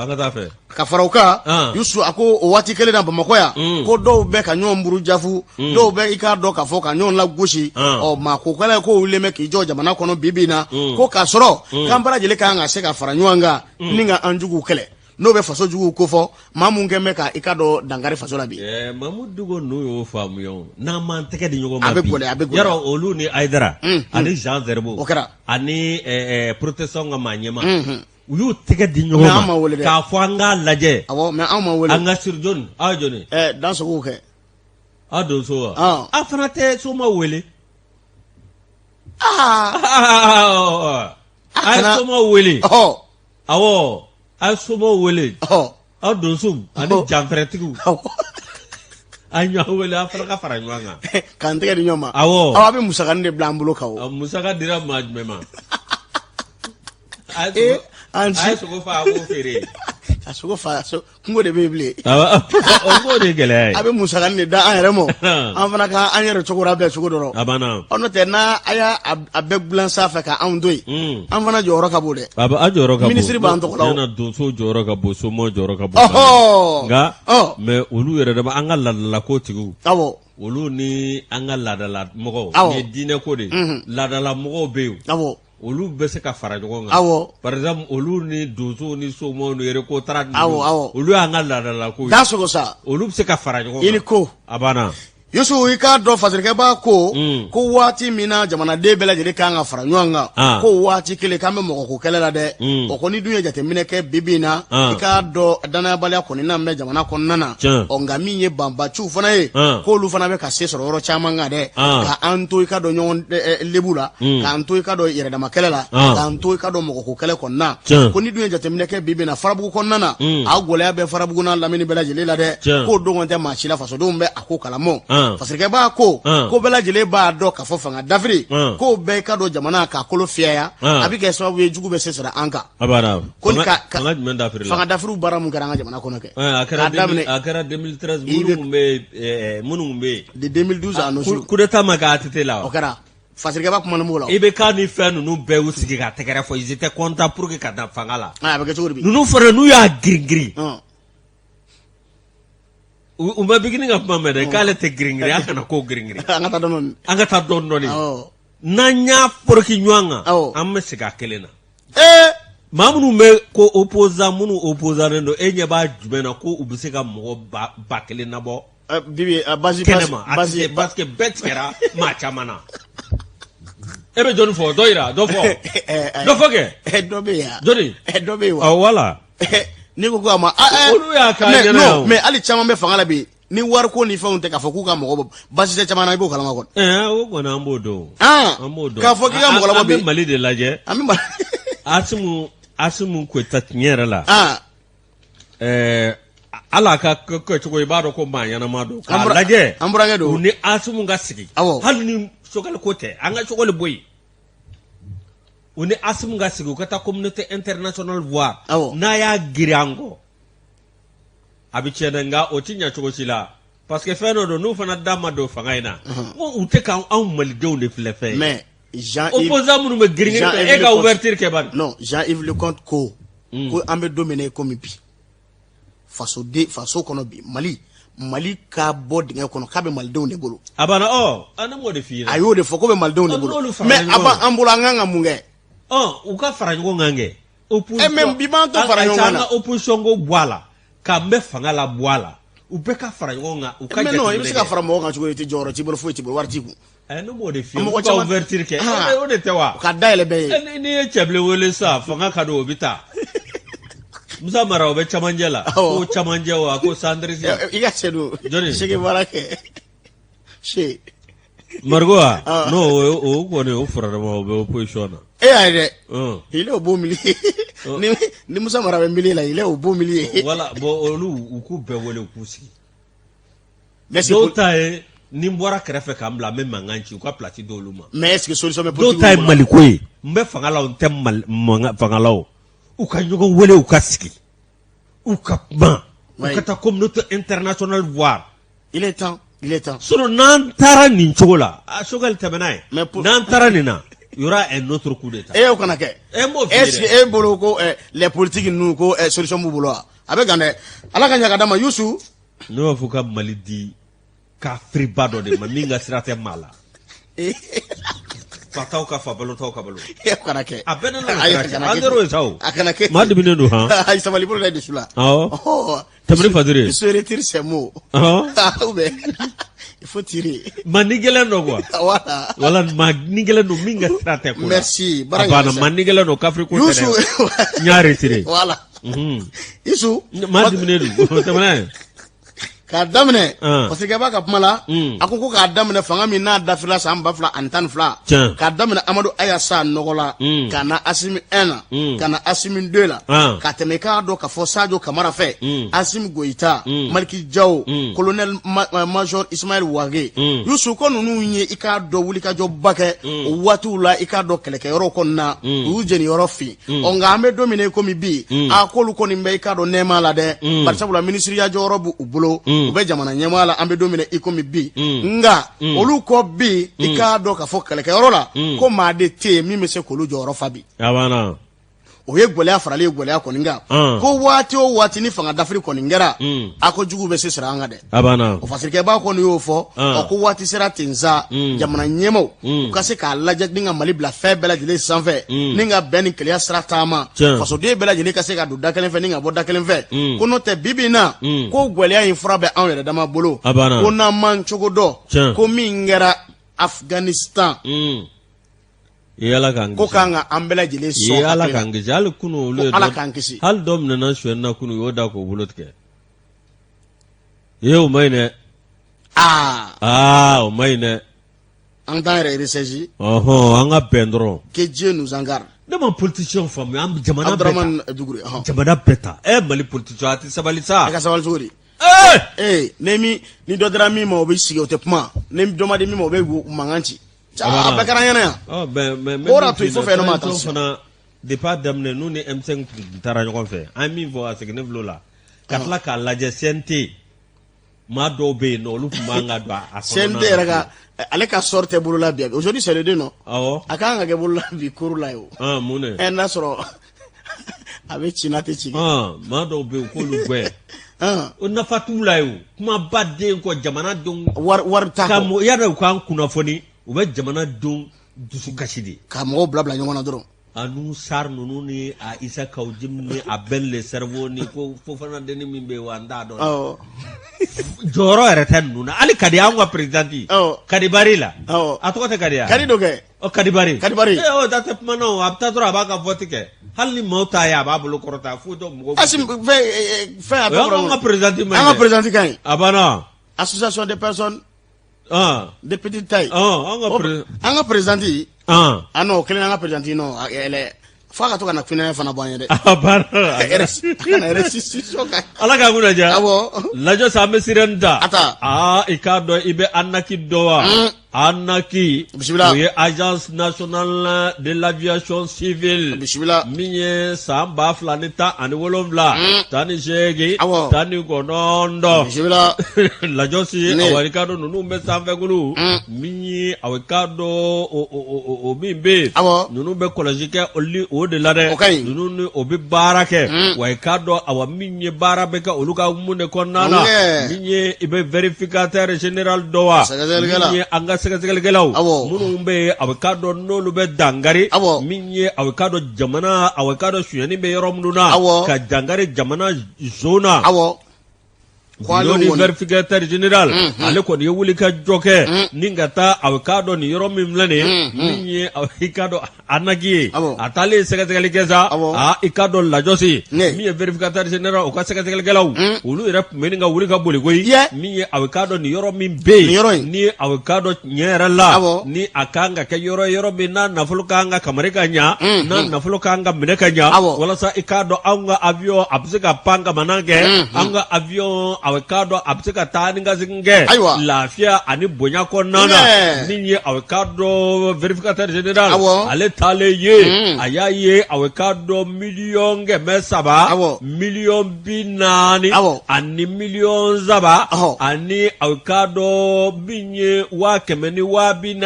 An ka taa fɛ. Ka fara o kan, Yusu, a ko o waati kelen na Bamakɔ yan, ko dɔw bɛ ka ɲɔgɔn burujafu, dɔw bɛ i k'a dɔn k'a fɔ ka ɲɔgɔn lagosi. Ɔ maa ko kɛlɛ ko wulilen bɛ k'i jɔ jamana kɔnɔ bi bi in na, ko k'a sɔrɔ k'an bɛɛ lajɛlen ka kan ka se ka fara ɲɔgɔn kan ni ka an juguw kɛlɛ, n'o bɛ faso juguw kofɔ, maa mun kɛn bɛ ka i k'a dɔn dankari faso la bi. Ɛɛ, Mamudu Diko ninnu y'o faamuya o, n'an m'an tɛgɛ di ɲɔgɔn ma A bɛ gɛlɛya, a bɛ gɛlɛya. Yarɔ olu ni Hayidara ani Jean Zerbo. O kɛra. Ani protestant ka maa ɲɛmaa. U y'u tɛgɛ di ɲɔgɔn Mais an ma wele ma dɛ. K'a fɔ an k'a lajɛ. Awɔ, mais anw ma wele. An ka siri jɔni, aw ye jɔni? Ɛ, Dansogow kɛ. Aw donso wa? Ɔn. Aw fana tɛ somaw wele. Aa. A ye somaw wele. Ɔhɔ. Awɔ, a ye somaw wele. Aw donsow ani janfɛrɛtigiw. A ye ɲɔgɔn wele, aw fana ka fara ɲɔgɔn kan. K'an tɛgɛ di ɲɔgɔn ma. Awɔ. Aw bɛ musakanin de bila an bolo kan o. Musaka dira maa jumɛn ma? A ye sogo fa, a b'o feere. Ka sogo fa, kungo de bɛ yen bilen. O k'o de ye gɛlɛya ye. A bɛ musakanin de da an yɛrɛ ma, an fana ka an yɛrɛ cogo labɛn cogo dɔ rɔ. A banna. Ɔ, n'o tɛ n'a a y'a a bɛɛ dilan sanfɛ ka anw to yen, an fana jɔyɔrɔ ka bon dɛ. A bɛ a jɔyɔrɔ ka bon. Minisiri b'an tɔgɔ la o. Tiɲɛ na, donsow jɔyɔrɔ ka bon, somaw jɔyɔrɔ ka bon. Nka mais olu yɛrɛ dama, an ka laadalako tigiw. Awɔ. Olu ni an ka laadala mɔgɔw. Awɔ. Nin ye diinɛ ko de ye. Laadala mɔgɔw bɛ yen. Awɔ. Olu bɛ se ka fara ɲɔgɔn kan. Awɔ. Par exemple, olu ni donsow ni somaw ni erekotara ninnu. Awɔ, awɔ. Olu y'an ka laadalako ye. Dansogo sa. Olu bɛ se ka fara ɲɔgɔn kan. I ni ko. A banna. Yusu, i k'a dɔn fasirikɛba ko, ko waati min na jamanaden bɛɛ lajɛlen kan ka fara ɲɔgɔn kan, ko waati kelen k'an bɛ mɔgɔko kɛlɛ la dɛ. O ko n'i dun ye jateminɛ kɛ bi bi in na, i k'a dɔn danayabaliya kɔni na bɛ jamana kɔnɔna na. Ɔ, nka min ye banbaciw fana ye, k'olu fana bɛ ka se sɔrɔ yɔrɔ caman kan dɛ, ka an to i k'a dɔn ɲɔgɔn lebu la, k'an to i k'a dɔn yɛrɛdama kɛlɛ la, k'an to i k'a dɔn mɔgɔko kɛlɛ kɔnɔna. Ko n'i dun ye jateminɛ kɛ bi bi in na Farabugu kɔnɔna na, a gɛlɛya bɛ Farabugu n'a lamini bɛɛ lajɛlen la dɛ. K'o dogon tɛ maa si la, fasodenw bɛ a ko kalama. Fasirikɛba ko, ko bɛɛ lajɛlen b'a dɔn k'a fɔ fanga dafiri, k'o bɛɛ k'a dɔn jamana k'a kolo fiyaya, a bɛ kɛ sababu ye jugu bɛ se sɔrɔ an kan. Ko fanga jumɛn dafiri la? Fanga dafiriw baara mun kɛra an ka jamana kɔnɔ kɛ. A kɛra 2013, minnu tun bɛ yen. De 2012 à nos jours. Coup d'état ma kɛ ATT la wa? O kɛra. Fasirikɛba kumana m'o la. IBK ni fɛn ninnu bɛɛ y'u sigi ka tɛgɛrɛ fɔ, ils étaient contents pour que ka da fanga la. A bɛ kɛ cogo di bi? Ninnu fana n'u y'a girin girin. U ma Bigini ka kuma mɛn dɛ, k'ale tɛ girin girin, a kana ko girin girin. An ka taa dɔɔni dɔɔni. An ka taa dɔɔni dɔɔni. N'an y'a poroki ɲɔgɔn kan, an bɛ segin a kelen na. Maa minnu bɛ ko opposant, minnu opposant don, e ɲɛ b'a jumɛn na ko u bɛ se ka mɔgɔ 1000 nabɔ? Bibi, basi kɛnɛma, basi parce que bɛɛ tigɛra maa caman na. E bɛ jɔnni fɔ? Dɔ yira, dɔ fɔ, dɔ fɔ kɛ. Dɔ bɛ yan. Jɔnni? Dɔ bɛ yen wa? Voilà. N'i ko ko a ma, olu y'a k'a ɲɛna non, mais hali caman bɛ fanga la bi, ni wariko ni fɛnw tɛ k'a fɔ k'u ka mɔgɔ bɔ, basi tɛ caman na, i b'o kalama kɔni. O kɔni an b'o dɔn. An b'o dɔn. K'a fɔ k'i ka mɔgɔ labɔ bi. An bɛ Mali de lajɛ. An bɛ Mali. Asimu Goyita, tiɲɛ yɛrɛ la. Ala a ka kɛcogo, i b'a dɔn ko maa ɲɛnama don. K'a lajɛ. An burankɛ don. U ni Asimu ka sigi. Awɔ. Hali ni Sogɛli ko tɛ, an ka Sogɛli bɔ yen. U ni Asimu ka sigi, u ka taa communauté internationale voir. Awɔ. N'a y'a girin an kɔ, a bɛ tiɲɛ dɛ, nka o ti ɲɛ cogo si la. Parce que fɛn dɔ don, n'u fana da ma don fanga in na, ko u tɛ ka anw Malidenw de filɛ fɛn ye. Mais Jean-Yves Opposant minnu bɛ girin girin, e ka ouverture kɛ bani. Non, Jean-Yves Leconte ko, ko an bɛ don min na i komi bi, fasoden faso kɔnɔ bi, Mali ka bɔ dingɛ kɔnɔ k'a bɛ Malidenw de bolo. A banna, ɔ, ne m'o de f'i ye. A y'o de fɔ ko bɛ Malidenw de bolo. Mais a b'an bolo, an kan ka mun kɛ? U ka fara ɲɔgɔn kan kɛ. Eh, mais bi b'an to fara ɲɔgɔn kan na. An ka opposition ko bɔ a la, k'an bɛ fanga la bɔ a la. U bɛɛ ka fara ɲɔgɔn kan. U ka mais non, i bɛ se ka fara mɔgɔ kan cogo di? I tɛ jɔyɔrɔ t'i bolo, foyi t'i bolo, wari t'i kun. Ne b'o de f'i ye. Mɔgɔ caman ouverture kɛ. O de tɛ wa? Ka dayɛlɛ bɛɛ ye. N'i ye Cɛbilen wele sisan, fanga ka di o bɛ taa. Musa Mara o bɛ camancɛ la. Ko camancɛ wa ko centriste. I ka cɛ don. Jɔnni? Sege baara kɛ. Se. Mariku wa? Non, o kɔni o furadama o bɛ opposition na. E y'a ye dɛ. Il est au beau milieu. Ni Musa Mara bɛ milieu la, il est au beau milieu. Voilà, bon olu u k'u bɛɛ wele u k'u sigi. Dɔw ta ye ni n bɔra kɛrɛfɛ k'an bila n bɛ mankan ci u ka place d'olu ma. Mais est-ce que solution bɛ politique? Dɔw ta ye Maliko ye n bɛ fanga la o n tɛ fanga la o u ka ɲɔgɔn wele u ka sigi u ka kuma u ka taa communauté internationale voir. Il est temps, il est temps. Sinon n'an taara nin cogo la a Choguel tɛmɛ n'a ye. N'an taara nin na il y aura un autre coup d'état. E o kana kɛ. E m'o f'i ye dɛ. Est-ce que e bolo ko les politiques ninnu ko solution b'u bolo wa? A bɛ gan dɛ. Ala ka ɲa ka d'a ma Youssou. Ne b'a fɔ ka Mali di kafiriba dɔ de ma min ka sira tɛ maa la. Fataw ka fa balotaw ka balo. E kana kɛ. A bɛɛ nana an tɛ ye sa o. A kana kɛ. Maa diminen don han. Ayi sabali bolo da i dusu la. Awɔ. Tɛmɛ ni fadiri ye. Il se retire ses mots. Awɔ. Ou bien il faut tirer. Maa ni gɛlɛn don quoi. Voilà. Voilà maa ni gɛlɛn don min ka sira tɛ ko la. Merci. Baara ɲɛna sa. Maa ni gɛlɛn don kafiri ko tɛ dɛ. N y'a retiré. Voilà. Isu. Maa diminen don tɛmɛ n'a ye. K'a daminɛ parce que b'a ka kuma la a ko k'a daminɛ fanga min n'a dafirila san 2012 k'a daminɛ Amadu Aya Sanogo la ka na Asimi 1 na ka na Asimi 2 la ka tɛmɛ k'a dɔn k'a fɔ Sajo Kamara fɛ Asimi Goyita Maliki Jawo colonel major Ismaël Wage Yusu ko ninnu ye i k'a dɔn wulikajɔba kɛ o waatiw la i k'a dɔn kɛlɛkɛyɔrɔ kɔnɔna u y'u jeniyɔrɔ fin ɔ nka an bɛ don min na i komi bi a k'olu kɔni bɛ i k'a dɔn nɛɛma la dɛ barisabula minisiriya jɔyɔrɔ b'u bolo u bɛ jamana ɲɛmaaya la an bɛ don min na i komi bi nka olu kɔ bi i k'a dɔn k'a fɔ kɛlɛkɛyɔrɔ la ko maa de tɛ yen min bɛ se k'olu jɔyɔrɔ fa bi o ye gɛlɛya faralen ye gɛlɛya kɔni kan ko waati o waati ni fanga dafiri kɔni kɛra a ko jugu bɛ se sira an kan dɛ a banna o fasirikɛba kɔni y'o fɔ ɔ ko waati sera ten sa jamana ɲɛmaw u ka se k'a lajɛ ni ka Mali bila fɛn bɛɛ lajɛlen sanfɛ ni ka bɛn ni kelenya sira taama fasoden bɛɛ lajɛlen ka se ka don da kelen fɛ ni ka bɔ da kelen fɛ ko n'o tɛ bi bi in na ko gɛlɛya in fura bɛ anw yɛrɛ dama bolo ko n'an m'an cogo dɔn ko min kɛra Afghanistan Ala k'an ko kan ka an bɛɛ lajɛlen sɔn ala k'an kisi hali kunun olu ye ala k'an kisi hali dɔ minɛna sonyɛni na kunun u y'o da k'o bolo tigɛ ee o ma ɲi dɛ aa aa o ma ɲi dɛ an t'an yɛrɛ ressaisi ɔhɔn an ka bɛn dɔrɔn que Dieu nous en garde ne ma politicien faamuya an jamana bɛɛ ta Abdramane Dugure ɔhɔn jamana bɛɛ ta ɛ Mali politicien a tɛ sabali sa e ka sabali cogo di ee ee ne min ni dɔ dira min ma o bɛ sigi o tɛ kuma ni dɔ ma di min ma o bɛ mankan ci a bɛɛ kɛra an ɲɛna yan ɔ ben mais o de y'a to il faut faire énormément attention fana depuis a daminɛ n'u ni M5 tun taara ɲɔgɔn fɛ an ye min fɔ a seginnen filɛ o la ka tila k'a lajɛ CNT maa dɔw bɛ yen nɔ olu tun man ka don a kɔnɔna CNT yɛrɛ ka ale ka sort tɛ bolola bi aujourd'hui c'est le 2 non awɔ a kan ka kɛ bolola bi cour la ye o ah mun de ɛ n'a sɔrɔ a bɛ ci n'a tɛ ci ah maa dɔw bɛ yen k'olu gɛn o nafa t'u la ye o kumaba den kɔ jamanadenw wari t'a kɔ yann'u k'an kunnafoni u bɛ jamanadenw dusu kasi de ka mɔgɔw bila bila ɲɔgɔn na dɔrɔn Alioune Sarr ninnu ni a Issa Kaou Djim ni a Ben le cerveau ni ko Fofana denni min bɛ yen wa n t'a dɔn jɔyɔrɔ yɛrɛ tɛ ninnu na hali Kadi anw ka présidente Kadi Bari la a tɔgɔ tɛ Kadi ya Kadi don kɛ ɔ Kadi Bari Kadi Bari o da tɛ kuma na o a bɛ taa dɔrɔn a b'a ka vote kɛ hali ni maaw t'a ye a b'a bolo kɔrɔta fo dɔ mɔgɔw Assimi fɛn fɛn a tɔgɔ anw ka présidente man ɲi an ka présidente ka ɲi a banna association des personnes de petite taille an ka présidente ah non o kelen an ka présidente non elle est f'a ka to ka na quinine fana bɔ an ye dɛ a banna a kana restitution kɛ ala k'an kunna diya awɔ lajɔ sa an bɛ sirɛni ta a ta aa i k'a dɔn i bɛ ANAQ dɔn wa ANAQ bisimila o ye agence nationale de l'aviation civile bisimila min ye san 2017 18 awɔ 19 bisimila lajɔsi awa i k'a dɔn ninnu bɛ sanfɛkulu min ye awa i k'a dɔn o min bɛ yen awɔ ninnu bɛ kɔlɔsi kɛ olu o de la dɛ o ka ɲi ninnu ni o bɛ baara kɛ wa i k'a dɔn awa min ye baara bɛ kɛ olu ka mun de kɔnɔna na min ye i bɛ vérificateur général dɔn wa min ye an ka sɛgɛsɛgɛlikɛlaw minnu bɛ yen aw k'a dɔn n'olu bɛ dankari min ye aw k'a dɔn jamana aw k'a dɔn sonyani bɛ yɔrɔ minnu na ka dankari jamana zon na. Bureau du vérificateur général ale kɔni ye wuli ka jɔ kɛ ni ka taa aw k'a dɔn nin yɔrɔ min filɛ nin ye min ye aw k'a dɔn ANAQ ye a taalen sɛgɛsɛgɛli kɛ sa aa i k'a dɔn lajɔsi min ye vérificateur général o ka sɛgɛsɛgɛlikɛlaw olu yɛrɛ tun bɛ nin ka wuli ka boli koyi min ye aw k'a dɔn nin yɔrɔ min bɛ yen ni aw k'a dɔn tiɲɛ yɛrɛ la ni a kan ka kɛ yɔrɔ yɔrɔ min n'a nafolo kan ka kamari ka ɲa n'a nafolo kan ka minɛ ka ɲa walasa i k'a dɔn anw ka avion a bɛ se ka pan kamanan kɛ an ka avion aw k'a dɔn a bɛ se ka taa ni ka segin kɛ lafiya ani bonya kɔnɔna na min ye aw k'a dɔn vérificateur général ale taalen ye a y'a ye aw k'a dɔn miliyɔn 300 miliyɔn 40 ani miliyɔn 3 ani aw k'a dɔn min ye 100 ni 40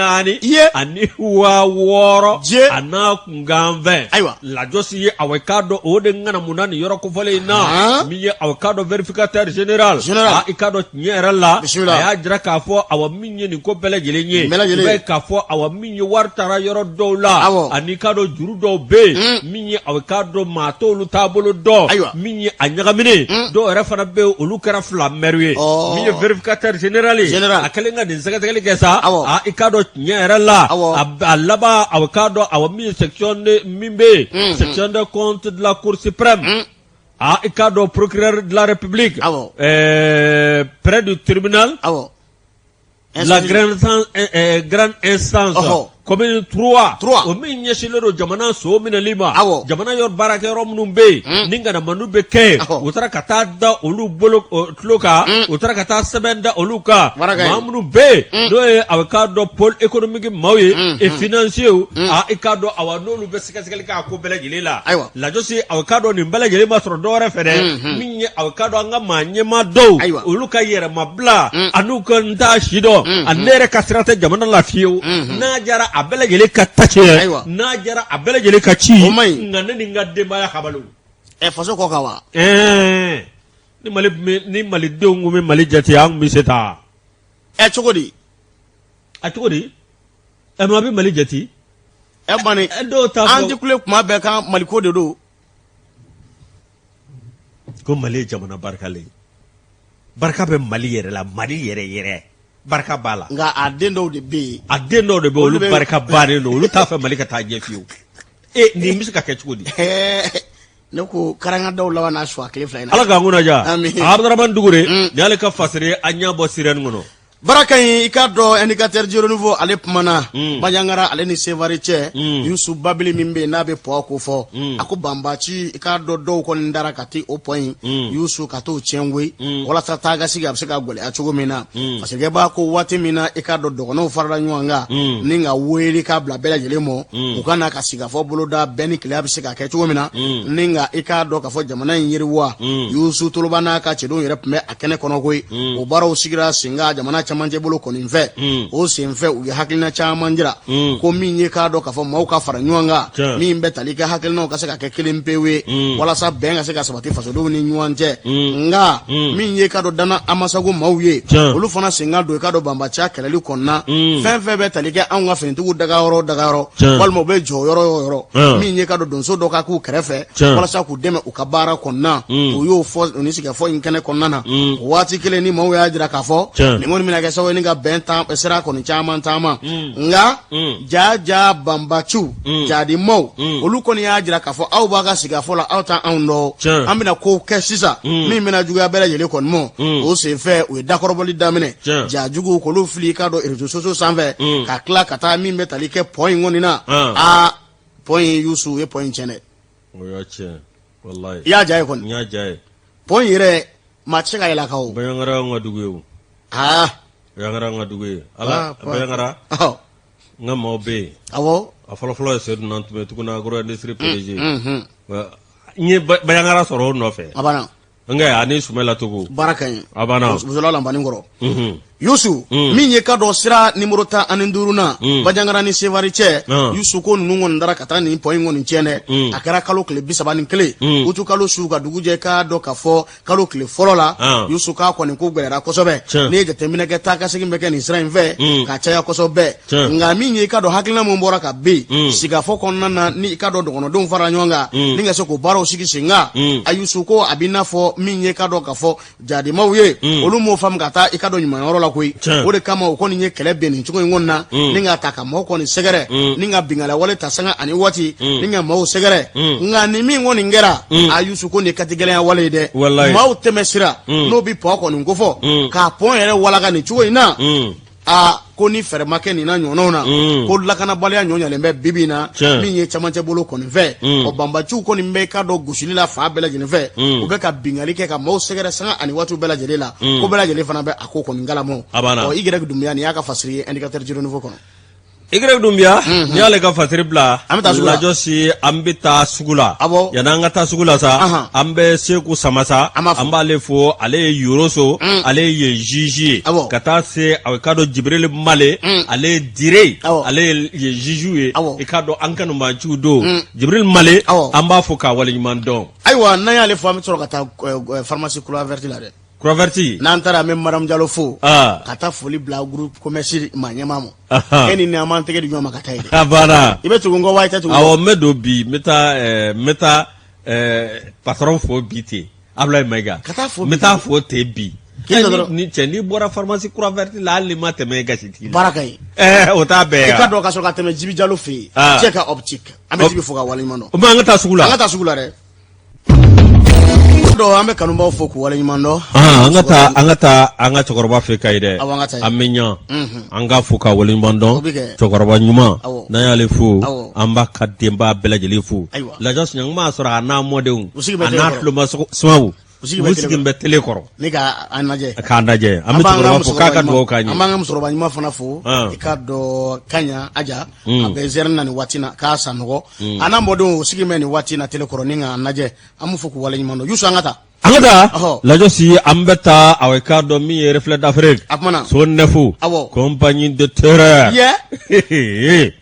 ani 6000 a n'a kunkanfɛn ayiwa lajɔsi ye aw k'a dɔn o de ŋanamuna nin yɔrɔ kofɔlen in na min ye aw k'a dɔn vérificateur général i k'a dɔn tiɲɛ yɛrɛ la a y'a jira k'a fɔ awa min ye nin ko bɛɛ lajɛlen ye i b'a ye k'a fɔ awa min ye wari taara yɔrɔ dɔw la ani k'a dɔn juru dɔw bɛ yen min ye aw k'a dɔn maa t'olu taabolo dɔn ayiwa min ye a ɲagaminen dɔw yɛrɛ fana bɛ yen olu kɛra fila mɛriw ye min ye vérificateur général ye a kɛlen ka nin sɛgɛsɛgɛli kɛ sa i k'a dɔn tiɲɛ yɛrɛ la a laban aw k'a dɔn awa min ye section de min bɛ yen section des comptes de la cour suprême aa i k'a dɔn procureur de la république près du tribunal la grande instance commune 3 o min ɲɛsinlen don jamana so minɛli ma jamana yɔrɔ baarakɛyɔrɔ minnu bɛ yen ni ŋanamanu bɛ kɛ yen u taara ka taa da olu bolo tulo kan u taara ka taa sɛbɛn da olu kan maa minnu bɛ yen n'o ye aw k'a dɔn pôle économique maaw ye et financier aa i k'a dɔn awa n'olu bɛ sɛgɛsɛgɛli kɛ a ko bɛɛ lajɛlen la ayiwa lajɔsi aw k'a dɔn nin bɛɛ lajɛlen ma sɔrɔ dɔwɛrɛ fɛ dɛ min ye aw k'a dɔn an ka maa ɲɛmaa dɔw ayiwa olu ka yɛrɛmabila an'u ka n t'a si dɔn ani ne yɛrɛ ka sira tɛ jamana la fiyewu n'a jara a bɛɛ lajɛlen ka ta tiɲɛ ayiwa n'a jara a bɛɛ lajɛlen ka ci o man ɲi nka ne ni n ka denbaya habaliw ɛ faso kɔ kan wa ɛɛ ni mali ni malidenw kun bɛ mali jate an kun bɛ se taa ɛ cogo di a cogo di ɛ maa bɛ mali jate ɛ bani dɔw t'a fɔ an ti kule kuma bɛɛ kan maliko de don ko mali ye jamana barikalen ye barika bɛ mali yɛrɛ la mali yɛrɛ yɛrɛ barika b'a la nka a den dɔw de bɛ yen a den dɔw de bɛ olu barika bannen don olu t'a fɛ mali ka taa ɲɛ fiyewu e nin bɛ se ka kɛ cogo di ne ko karangadaw laban n'a su a tile fila in na ala k'an kunna diya Amin. Abdramane Dugure nin y'ale ka fasiri an ɲa bɔ sirɛni kɔnɔ Bara ka ɲi i k'a dɔn indicateur du renouveau ale kumana Bandiagara ale ni Sevare cɛ Yusu Babili min bɛ yen n'a bɛ pont ko fɔ a ko banbaci i k'a dɔn dɔw kɔni dara ka taa o pont in Yusu ka t'o tiɲɛ koyi walasa taa ka sigi a bɛ se ka gɛlɛya cogo min na parce que b'a ko waati min na i k'a dɔn dɔgɔnɔw farala ɲɔgɔn kan ni ka wele k'a bila bɛɛ lajɛlen ma u ka na ka sigikafɔ boloda bɛn ni kelenya bɛ se ka kɛ cogo min na ni ka i k'a dɔn k'a fɔ jamana in yiriwa Yusu Toloba n'a ka cɛdenw yɛrɛ tun bɛ a kɛnɛ kɔnɔ koyi o baaraw sigira sen kan jamana camancɛ bolo kɔni fɛ o senfɛ u ye hakilina caman jira ko min ye k'a dɔn k'a fɔ maaw ka fara ɲɔgɔn kan min bɛ tali kɛ hakilinaw ka se ka kɛ kelen pewu ye walasa bɛn ka se ka sabati fasodenw ni ɲɔgɔn cɛ nka min ye k'a dɔn dana amasago maaw ye olu fana sen ka don i k'a dɔn banbaciya kɛlɛli kɔnɔna fɛn fɛn bɛ tali kɛ anw ka finitigiw dagayɔrɔ dagayɔrɔ walima u bɛ jɔ yɔrɔ o yɔrɔ min ye k'a dɔn donso dɔ ka k'u kɛrɛfɛ walasa k'u dɛmɛ u ka baara kɔnɔna u y'o fɔ ni sigikafɔ in kɛnɛ kɔnɔna na o waati kelen ni maaw y'a jira k'a fɔ nin kɔni bɛna kɛ sababu ye ni ka bɛn sira kɔni caman taama nka ja ja banbaciw jadimaw olu kɔni y'a jira k'a fɔ aw b'a ka sigikafɔ la aw t'anw dɔn an bɛna ko kɛ sisan min bɛna juguya bɛɛ lajɛlen kɔni ma o senfɛ u ye dakɔrɔbɔli daminɛ jajugu k'olu fili i k'a dɔn réseaux sociaux sanfɛ ka tila ka taa min bɛ tali kɛ pont in kɔni na aa pont in Yusu u ye pont in tiɲɛ dɛ O y'a tiɲɛ walayi. I y'a ja ye kɔni. N y'a ja ye. Pont in yɛrɛ maa tɛ se ka yɛlɛ a kan o. Bandiagara y'anw ka dugu ye o. Aa. Bandiagara y'anw ka dugu ye. Ala Bandiagara. Ɔhɔ. N ka maaw bɛ yen. Awɔ. A fɔlɔ fɔlɔ ye Seydou Nantume Tuguna agro industrie PDG. Unhun. N ye Bandiagara sɔrɔ o nɔfɛ. A banna. Nka ani Sumala Togo. Baara ka ɲi. A banna. Bozola lanbanin kɔrɔ. Unhun. Yusu min ye ka dɔn sira nimoro 15nan Banjagara ni Seware cɛ Yusu ko ninnu kɔni taara ka taa nin pɔn in kɔni tiɲɛ dɛ a kɛra kalo tile 31 utu kalo su ka dugu jɛ k'a dɔn k'a fɔ kalo tile fɔlɔ la Yusu k'a kɔni ko gɛlɛyara kosɛbɛ n'i ye jateminɛ kɛ taa ka segin bɛ kɛ nin sira in fɛ ka caya kosɛbɛ nka min ye i ka dɔn hakilina min bɔra ka bin sigikafɔ kɔnɔna na ni i ka dɔn dɔgɔnɔdenw fara ɲɔgɔn kan ni ka se k'o baaraw sigi sen kan a Yusu ko a b'i n'a fɔ min ye ka dɔn k'a fɔ jadimaw ye olu m'o faamu ka taa i ka dɔn ɲumanyɔrɔ la koyi o de kama u kɔni ye kɛlɛ bin nin cogo in kɔni na ni ka ta ka maaw kɔni sɛgɛrɛ ni ka binkanni wale ta sanga ani waati ni ka maaw sɛgɛrɛ nka ni min kɔni kɛra a Yusu ko nin ye katigɛlɛya wale ye dɛ maaw tɛmɛ sira n'o bɛ pɔn kɔni kofɔ k'a pɔn yɛrɛ walaka nin cogo in na aa ko ni fɛɛrɛ ma kɛ nin na ɲɔgɔnnaw na ko lakanabaliya ɲɔ ɲalen bɛ bi bi in na min ye camancɛ bolo kɔni fɛ ɔ banbaciw kɔni bɛ ka dɔn gosili la fan bɛɛ lajɛlen fɛ u bɛ ka binkanni kɛ ka maaw sɛgɛrɛ sanga ani waatiw bɛɛ lajɛlen la ko bɛɛ lajɛlen fana bɛ a ko kɔni kalama ɔ Y Dunbiya nin y'a ka fasiri ye Indicateur du Renouveau kɔnɔ Y Dunbiya n'i y'ale ka fasiri bila an bɛ taa sugu la Lajɔsi an bɛ taa sugu la awɔ yanni an ka taa sugu la sa an bɛ Seku Samasa an b'ale fo ale ye Yoroso ale ye yen juge ye awɔ ka taa se a k'a dɔn Jibril Male ale ye Dire ale ye yen juge ye awɔ i k'a dɔn an kanubanciw don Jibril Male awɔ an b'a fo k'a waleɲuman dɔn ayiwa n'an y'ale fo an bɛ sɔrɔ ka taa pharmacie Croix Verte la dɛ Croix Verte n'an taara an bɛ madame Jalo fo ka taa foli bila groupe commerce maa ɲɛmaa ma e ni ne an b'an tɛgɛ di ɲɔgɔn ma ka taa yen a banna i bɛ tugu n kɔ wa i tɛ tugu awɔ n bɛ don bi n bɛ taa n bɛ taa patron fo bi ten Abulayi Mayiga ka taa fo n bɛ taa fo ten bi ni cɛ n'i bɔra pharmacie Croix Verte la hali n'i ma tɛmɛ gasitigi la baara ka ɲi o t'a bɛɛ ye i ka dɔn ka sɔrɔ ka tɛmɛ Jibi Jalo fɛ yen cɛ ka optique an bɛ Jibi fo ka waleɲuman dɔn o an ka taa sugu la an ka taa sugu la dɛ Dɔn an bɛ kanubaw fo k'u waleɲuman dɔn an ka taa an ka taa an ka cɛkɔrɔba fɛ Kayi dɛ an bɛ ɲa an k'a fo ka waleɲuman dɔn cɛkɔrɔba ɲuman n'an y'ale fo an b'a ka denbaya bɛɛ lajɛlen fo Lajɔsi ɲankuma sɔrɔ a n'a mɔdenw a n'a tuloma sumaw u sigilen bɛ tele kɔrɔ ne k'an lajɛ k'an lajɛ an bɛ cɛkɔrɔba fo k'a ka dugawu k'an ye an b'an ka musokɔrɔba ɲuman fana fo i k'a dɔn Kaɲa Aja a bɛ zɛrɛn na nin waati na k'a Sanɔgɔ a n'a mɔdenw u sigilen bɛ nin waati na tele kɔrɔ ni k'an lajɛ an b'u fo k'u waleɲuman dɔn Yusu an ka taa an ka taa Lajɔsi an bɛ taa aw k'a dɔn min ye Reflet d'Afrique a kumana so neuf awɔ compagnie de terreur ye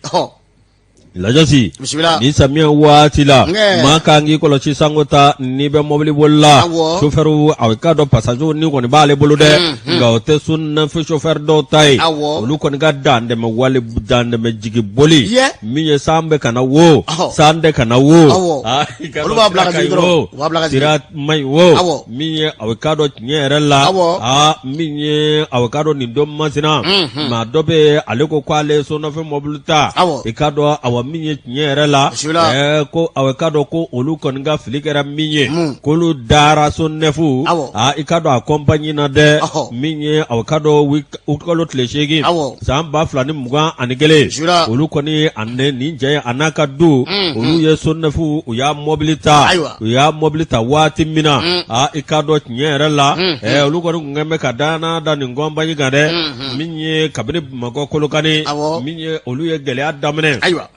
Lajɔsi bisimila ni samiya waati la Nge. maa kan k'i kɔlɔsi sanko ta n'i bɛ mɔbili boli la Awɔ. chauffeur aw k'a dɔn passager ni kɔni b'ale bolo dɛ nka o tɛ so neuf chauffeur dɔw ta ye Awɔ. olu kɔni ka dantɛmɛ wale dantɛmɛ jigi boli Ye. min ye san bɛ ka na wo Ɔhɔ. san tɛ ka na wo Awɔ. Ah, i k'a Olu dɔn b'a bila ka sira jigin ka ɲi dɔrɔn. wo. U b'a bila ka jigin. sira man ɲi wo Awɔ. min ye aw k'a dɔn tiɲɛ yɛrɛ la Awɔ. aa min ye aw k'a dɔn nin don masina maa dɔ bɛ yen ale ko k'ale ye so neuf mɔbili ta Awɔ. i k'a dɔn awa min ye tiɲɛ yɛrɛ la Bisimila. ɛɛ ko aw k'a dɔn ko olu kɔni ka fili kɛra min ye Mun? k'olu dara so neuf Awɔ. aa i k'a dɔn a compagnie na dɛ Ɔhɔ. min ye aw k'a dɔn utikalo tile 8 Awɔ. san 2021 Bisimila. olu kɔni a ne nin cɛ a n'a ka du olu ye so neuf u y'a mɔbili ta Ayiwa. u y'a mɔbili ta waati min na aa i k'a dɔn tiɲɛ yɛrɛ la ɛɛ olu kɔni tun kɛn bɛ ka danaya da nin compagnie kan dɛ min ye kabini Bamakɔ Kolokani Awɔ. min ye olu ye gɛlɛya daminɛ Ayiwa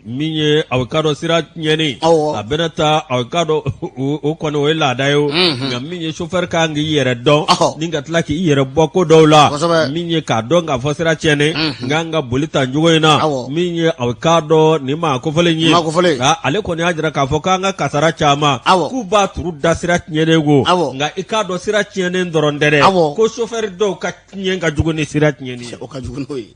min ye aw k'a dɔn sira tiɲɛni Awɔ. a bɛna taa aw k'a dɔn o kɔni o ye laada ye o nka min ye chauffeur kan k'i yɛrɛ dɔn Ɔhɔ. ni ka tila k'i yɛrɛ bɔ ko dɔw la Kosɛbɛ. min ye k'a dɔn k'a fɔ sira tiɲɛni n kan ka boli tan cogo in na Awɔ. min ye aw k'a dɔn nin maa kofɔlen ye Maa kofɔlen. nka ale kɔni y'a jira k'a fɔ k'an ka kasara caman Awɔ. k'u b'a turu da sira tiɲɛnen ko Awɔ. nka i k'a dɔn sira tiɲɛnen dɔrɔn tɛ dɛ Awɔ. ko chauffeur dɔw ka tiɲɛ ka jugu ni sira tiɲɛni ye O ka jugu n'o ye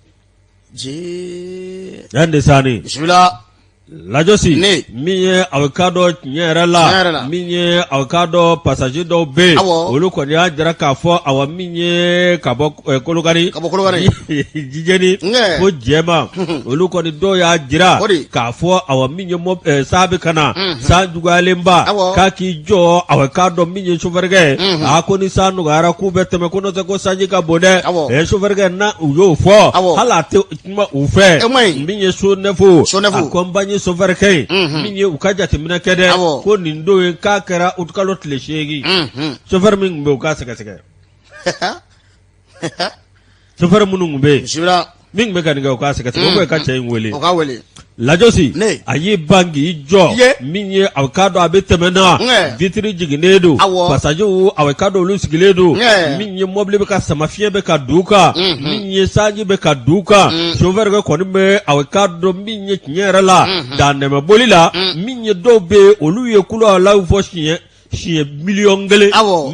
yan de sani bisimila lajɔsi min ye aw k'a dɔn tiɲɛ yɛrɛ la min ye aw k'a dɔn passager dɔw bɛ yen olu kɔni y'a jira k'a fɔ awa min ye ka bɔ Kolokani ka bɔ Kolokani Jijeni ko Jɛma olu kɔni dɔw y'a jira k'a fɔ awa min ye san bɛ ka na san juguyalenba k'a k'i jɔ aw k'a dɔn min ye sofɛrikɛ ye a ko ni san nɔgɔyara k'u bɛ tɛmɛ ko n'o tɛ ko sanji ka bon dɛ sofɛrikɛ na u y'o fɔ hali a tɛ kuma u fɛ min ye so neuf a compagnie sofɛrikɛ ye min ye u ka jateminɛ kɛ dɛ ko nin don ye k'a kɛra utikalo tile 8 sofɛri min tun bɛ yen u k'a sɛgɛsɛgɛ sofɛri minnu tun bɛ yen min tun bɛ ka nin kɛ u k'a sɛgɛsɛgɛ o ka cɛ in wele o k'a wele Lajɔsi a y'i ban k'i jɔ min ye a k'a dɔn a bɛ tɛmɛ na vitre jiginnen don passagerw a k'a dɔn olu sigilen don min ye mɔbili bɛ ka sama fiɲɛ bɛ ka don u kan min ye sanji bɛ ka don u kan chauffeur kɛ kɔni bɛ a k'a dɔn min ye tiɲɛ yɛrɛ la dantɛmɛboli la min ye dɔw bɛ yen olu ye kuluwalaw fɔ siɲɛ siɲɛ 1,000,000 awɔ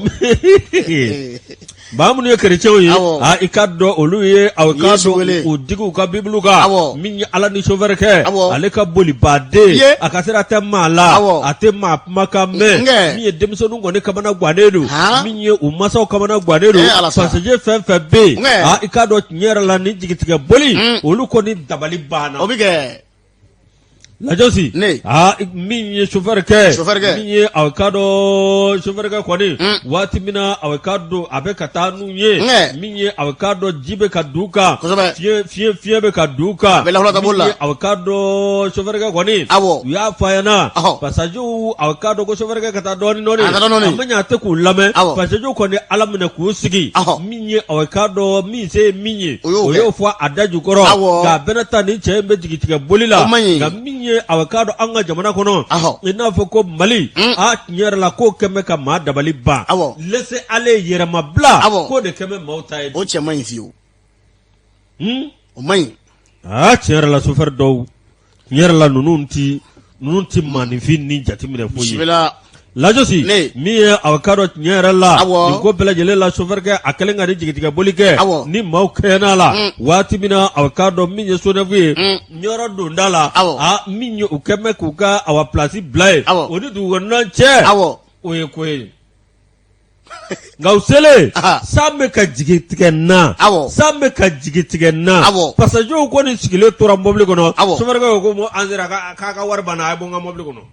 maa minnu ye kerecɛnw ye aa i k'a dɔn olu ye a k'a dɔn u digi u ka bibulu kan min ye ala ni chauffeur kɛ ale ka bolibaden a ka sira tɛ maa la a tɛ maa kumakan mɛn min ye denmisɛnninw kɔni kamana gannen don min ye u masaw kamana gannen don passager fɛn fɛn bɛ yen aa i k'a dɔn tiɲɛ yɛrɛ la ni jigitigɛ boli olu kɔni dabali banna o bɛ kɛ Lajɔsi aa min ye chauffeur kɛ min ye a k'a dɔn chauffeur kɛ kɔni waati min na a k'a dɔn a bɛ ka taa n'u ye min ye a k'a dɔn ji bɛ ka don u kan fiɲɛ bɛ ka don u kan a k'a dɔn chauffeur kɛ kɔni u y'a fɔ a ɲɛna passagerw a k'a dɔn ko chauffeur kɛ ka taa dɔɔnin dɔɔnin a ma ɲɛ a tɛ k'u lamɛn passagerw kɔni ala minɛ k'u sigi min ye a k'a dɔn min se ye min ye o y'o fɔ a da jukɔrɔ k'a bɛna taa ni cɛ in bɛ jigitigɛ boli la nka min ye a k'a dɔn an ka jamana kɔnɔ i n'a fɔ ko Mali a tiɲɛ yɛrɛ la k'o kɛlen bɛ ka maa dabali ban laisser aller yɛrɛmabila k'o de kɛlen bɛ maaw ta ye o cɛ man ɲi fiyewu o man ɲi aa tiɲɛ yɛrɛ la chauffeur dɔw tiɲɛ yɛrɛ la ninnu ti ninnu ti maaninfin ni jateminɛ foyi ye lajɔsi min ye a k'a dɔn tiɲɛ yɛrɛ la nin ko bɛɛ lajɛlen la chauffeur kɛ a kɛlen ka ni jigitigɛ boli kɛ ni maaw kɛɲɛna la waati min na a k'a dɔn min ye SONEF ye Ɲɔrɔ donda la a min ye u kɛlen bɛ k'u ka awa place bila yen o ni dugukɔnɔna cɛ o ye ko ye nka u selen san bɛ ka jigi tigɛ na san bɛ ka jigi tigɛ na passagerw kɔni sigilen tora mɔbili kɔnɔ chauffeur kɛ ko an sera k'a ka wari banna a ye bɔ n ka mɔbili kɔnɔ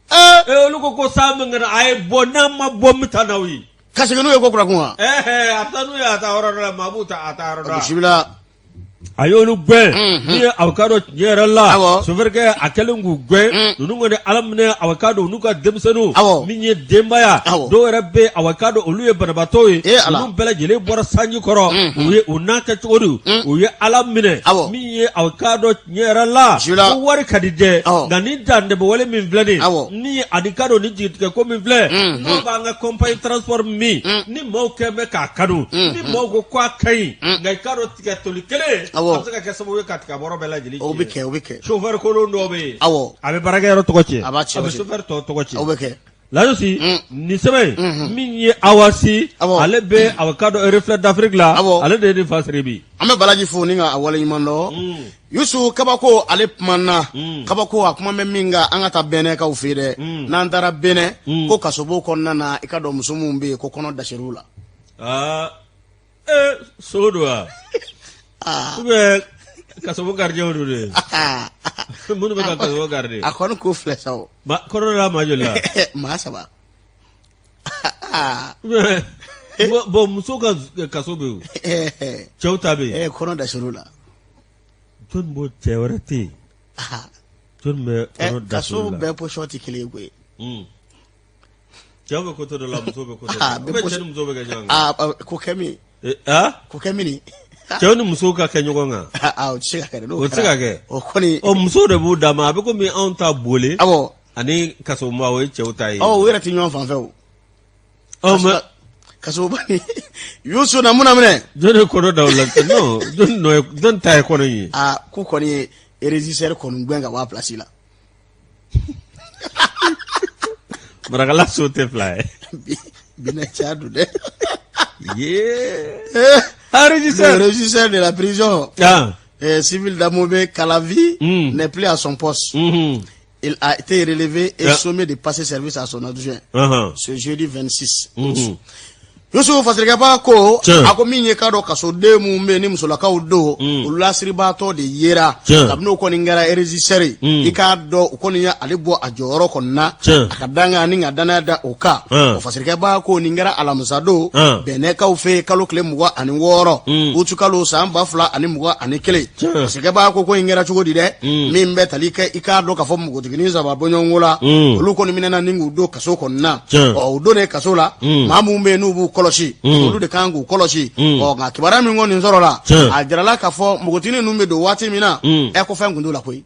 ee olu ko san bɛ ka na a ye bɔ n'an ma bɔ n bɛ taa n'aw ye ka segin n'u ye ko kura kun wa a bɛ taa n'u ye a taa yɔrɔ dɔ la maa b'u ta a taa yɔrɔ dɔ la bisimila a y'olu gɛn min ye a k'a dɔn tiɲɛ yɛrɛ la chauffeur kɛ a kɛlen k'u gɛn ninnu kɔni ala minɛ a k'a dɔn n'u ka denmisɛnninw min ye denbaya dɔw yɛrɛ bɛ a k'a dɔn olu ye banabaatɔw ye ninnu bɛɛ lajɛlen bɔra sanji kɔrɔ u ye u n'a kɛ cogo di u ye ala minɛ min ye a k'a dɔn tiɲɛ yɛrɛ la ko wari ka di dɛ nka nin dantɛmɛwale min filɛ nin ni a k'a dɔn ni jigitigɛ ko min filɛ n'o b'an ka compagnie transport min ni maaw kɛlen bɛ k'a kanu ni maaw ko k'a ka ɲi nka i k'a dɔn tiga toli kelen a bɛ se ka kɛ sababu ye ka tiga bɔrɔ bɛɛ lajɛlen o bɛ kɛ o bɛ kɛ chauffeur kolon dɔw bɛ yen awɔ a bɛ baarakɛyɔrɔ tɔgɔ tiɲɛ a b'a tiɲɛ a bɛ chauffeur tɔw tɔgɔ tiɲɛ o bɛ kɛ Lajɔsi nin sɛbɛn in min ye Awasi ale bɛ a k'a dɔn Reflet d'Afrique la ale de ye nin fasiri bi an bɛ balaji fo ni ka a waleɲuman dɔn Yusu kabako ale kumana kabako a kuma bɛ min kan an ka taa Bɛnɛkaw fɛ yen dɛ n'an taara Bɛnɛ ko kasobon kɔnɔna na i k'a dɔn muso minnu bɛ yen ko kɔnɔ dasir'u la Ee so don wa ou bien kasobon gardien don de minnu bɛ ka kasobon garder a kɔni ko filɛ sa o kɔnɔ la maa joli la maa saba bon muso ka kaso bɛ yen cɛw ta bɛ yen kɔnɔ dasir'u la jɔn b'o cɛ wɛrɛ tɛ yen jɔn bɛ kɔnɔ dasir'u la kaso bɛɛ position tɛ kelen ye koyi Cɛw bɛ côté dɔ la musow bɛ côté dɔ la ou bien cɛ ni muso bɛ kɛ ɲɔgɔn kan ko kɛ min ko kɛ min cɛw ni musow ka kɛ ɲɔgɔn kan o tɛ se ka kɛ o tɛ se ka kɛ o kɔni ɔ musow de b'u dama a bɛ komi anw ta bole awɔ ani kasoba o ye cɛw ta ye ɔ u yɛrɛ tɛ ɲɔgɔn fan fɛ o ɔ mais kasoba ni Yusu na mun na minɛ jɔn ye kɔnɔ da o la non jɔn nɔ ye jɔn ta ye kɔnɔ in ye aa k'u kɔni ye régisseur kɔni gɛn ka bɔ a place la Marakala so tɛ fila ye bi caya don dɛ ye régisseur régisseur de la prison civile d'Amobé Calavi n'est plus à son poste. Il a été relevé et sommé de passer service à son adjoint ce jeudi 26 août. Yusufu Fasirikɛba ko a ko min ye k'a dɔn kasoden minnu bɛ yen ni musolakaw don olu lasiribaatɔ de yera kabini o kɔni kɛra régisseur ye i k'a dɔn u kɔni ye ale bɔ a jɔyɔrɔ kɔni na a ka dankan ni ka danaya da o kan o Fasirikɛba ko nin kɛra alamisadon Bɛnɛkaw fɛ yen kalo tile 26 uti kalo san 2021 Fasirikɛba ko ko in kɛra cogo di dɛ min bɛ tali kɛ i k'a dɔn k'a fɔ npogotiginin saba bɔɲɔgɔnko la olu kɔni minɛna ni k'u don kaso kɔnɔna ɔ u donnen kaso la maa minnu bɛ yen n'u b'u kɔlɔsi olu de kan k'u kɔlɔsi ɔ nka kibaruya min kɔni sɔrɔla a jirala k'a fɔ npogotiginin ninnu bɛ don waati min na ɛ ko fɛn tun t'u la koyi.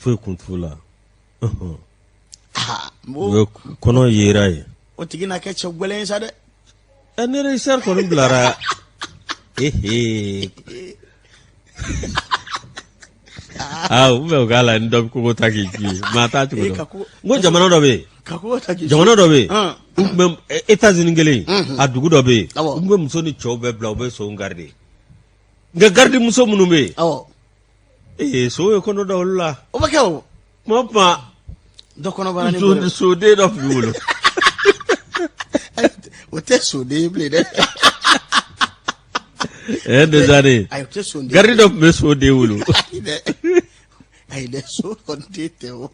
Foyi kun t'u la. Kɔnɔ yera yen. O tigi na kɛ cɛ gɛlɛn ye sa dɛ. Ɛ ni régisseur kɔni bilara ehe aa u bɛ u k'a la ni dɔ bɛ kogo ta k'i ci maa t'a cogo dɔn n ko jamana dɔ bɛ yen jamana dɔ bɛ yen u tun bɛ États-Unis kelen a dugu dɔ bɛ yen u tun bɛ muso ni cɛw bɛɛ bila u bɛ sonw garder nka garidi muso minnu bɛ yen ee so ye kɔnɔ da olu la o bɛ kɛ o kuma o kuma dɔ kɔnɔbara ni soden dɔ tun b'i bolo o tɛ soden ye bilen dɛ ɛ dezare ayi o tɛ soden garidi dɔ tun bɛ soden wolo ayi dɛ ayi dɛ so kɔni den tɛ o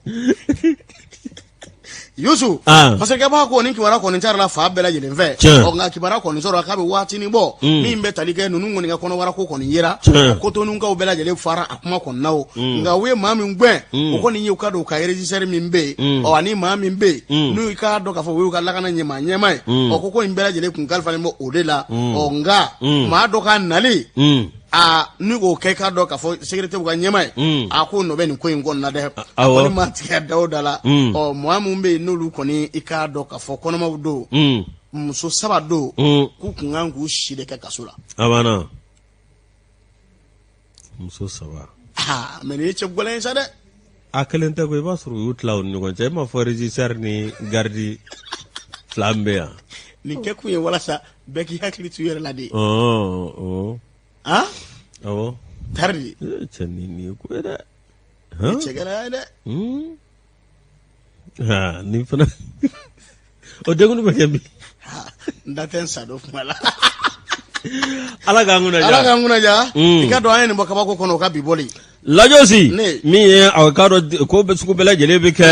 Yusu Ah. parce que b'a ko ni kibaruya kɔni carila fan bɛɛ lajɛlen fɛ Tiɲɛ. ɔ nka kibaruya kɔni sɔrɔ k'a bɛ waatinin bɔ Mm. min bɛ tali kɛ ninnu kɔni ka kɔnɔbara ko kɔni yera Tiɲɛ. kotonukaw bɛɛ lajɛlen fara a kuma kɔni na o nka u ye maa min gɛn o kɔni ye u ka don u ka régisseur min bɛ yen ɔ ani maa min bɛ yen n'u k'a dɔn k'a fɔ o y'u ka lakana ɲɛmaa ɲɛmaa ye ɔ ko ko in bɛɛ lajɛlen kun kalifalen bɛ o de la ɔ nka maa dɔ ka nali aa ni k'o kɛ k'a dɔn k'a fɔ sécurité ka ɲɛmaa ye a ko nɔ bɛ nin ko in kɔnɔna dɛ a kɔni ma tigɛ da o da la ɔ maa min bɛ yen n'olu kɔni i k'a dɔn k'a fɔ kɔnɔmaw don muso saba don k'u kun kan k'u si de kɛ kaso la a banna muso saba aa mais nin ye cɛ gɛlɛn ye sa dɛ a kelen tɛ ko i b'a sɔrɔ u y'u tila u ni ɲɔgɔn cɛ e m'a fɔ régisseur ni garidi fila min bɛ yan nin kɛ kun ye walasa bɛɛ k'i hakili to i yɛrɛ la de ɔ aa awɔ tari cɛ nin ye ko ye dɛ cɛ gɛlɛya ye dɛ nin fana o denkuli bɛ kɛ min n da tɛ n sa don kuma la ala k'an kunna ala k'an kunna ja i ka dɔn an ye nin bɔ kabako kɔnɔ o ka bi bɔli Lajɔsi min ye a k'a dɔn ko bɛ sugu bɛɛ lajɛlen bɛ kɛ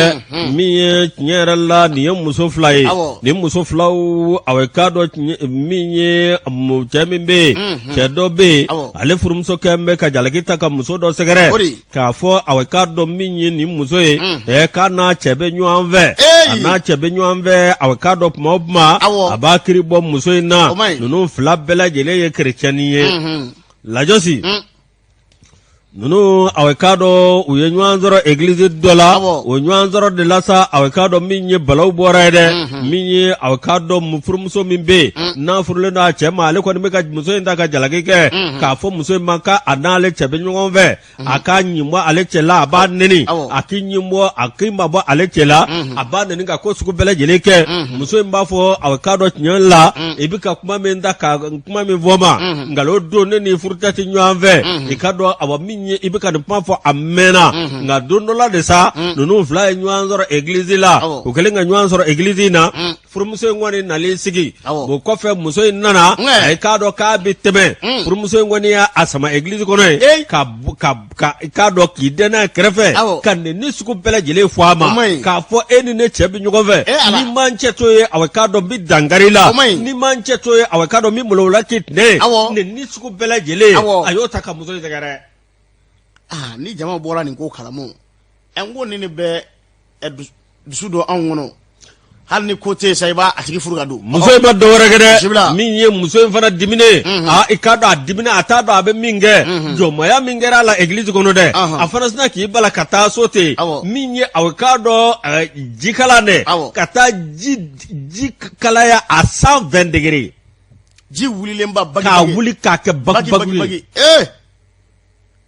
min ye tiɲɛ yɛrɛ la nin ye muso fila ye nin muso filaw a k'a dɔn min ye cɛ min bɛ yen cɛ dɔ bɛ yen ale furumuso kɛlen bɛ ka jalaki ta ka muso dɔ sɛgɛrɛ k'a fɔ a k'a dɔn min ye nin muso ye k'a n'a cɛ bɛ ɲɔgɔn fɛ a n'a cɛ bɛ ɲɔgɔn fɛ a k'a dɔn tuma o tuma a b'a kiri bɔ muso in na ninnu fila bɛɛ lajɛlen ye kerecɛni ye lajɔsi Ninnu a k'a dɔn u ye ɲɔgɔn sɔrɔ egilizi dɔ la o ɲɔgɔn sɔrɔ de la sa a k'a dɔn min ye balawu bɔra ye dɛ min ye a k'a dɔn furumuso min bɛ yen n'a furulen don a cɛ ma ale kɔni bɛ ka muso in ta ka jalaki kɛ k'a fɔ muso in ma k'a n'ale cɛ bɛ ɲɔgɔn fɛ a k'a ɲin bɔ ale cɛ la a b'a neni a k'i ɲin bɔ a k'i mabɔ ale cɛ la a b'a neni ka ko sugu bɛɛ lajɛlen kɛ muso in b'a fɔ a k'a dɔn tiɲɛ la i bɛ ka kuma min ta ka kuma min fɔ ma nkalon don ne ni furucɛ tɛ ɲɔgɔn fɛ i ka dɔn awa min ye i bɛ ka nin kuma fɔ a mɛnna nka don dɔ la de sa ninnu fila ye ɲɔgɔn sɔrɔ egilizi la u kɛlen ka ɲɔgɔn sɔrɔ egilizi in na furumuso in kɔni nalen sigi o kɔfɛ muso in nana a ye k'a dɔn k'a bɛ tɛmɛ furumuso in kɔni y'a sama egilizi kɔnɔ yen ka ka i k'a dɔn k'i dɛn n'a ye kɛrɛfɛ ka neni sugu bɛɛ lajɛlen fɔ a ma k'a fɔ e ni ne cɛ bɛ ɲɔgɔn fɛ ni n ma n cɛ to yen awa k'a dɔn n bɛ dankari i la ni n ma n cɛ to yen awa k'a dɔn n bɛ maloya k'i tɛnɛ ye neni sugu bɛɛ lajɛlen a y'o ta ka muso in sɛgɛrɛ. Aa ni jama bɔra nin ko kalama ɛ n ko ni ne bɛ dusu don anw kɔnɔ hali ni ko tɛ yen sa i b'a a tigi furu ka don muso in ma dɔ wɛrɛ kɛ dɛ min ye muso in fana diminen aa i k'a dɔn a diminen a t'a dɔn a bɛ min kɛ jɔnmaya min kɛra a la egilizi kɔnɔ dɛ a fana sinna k'i bala ka taa so ten min ye a k'a dɔn jikalan dɛ ka taa ji kalaya à 120 degrés ji wulilenba k'a wuli k'a kɛ bagi bagi ye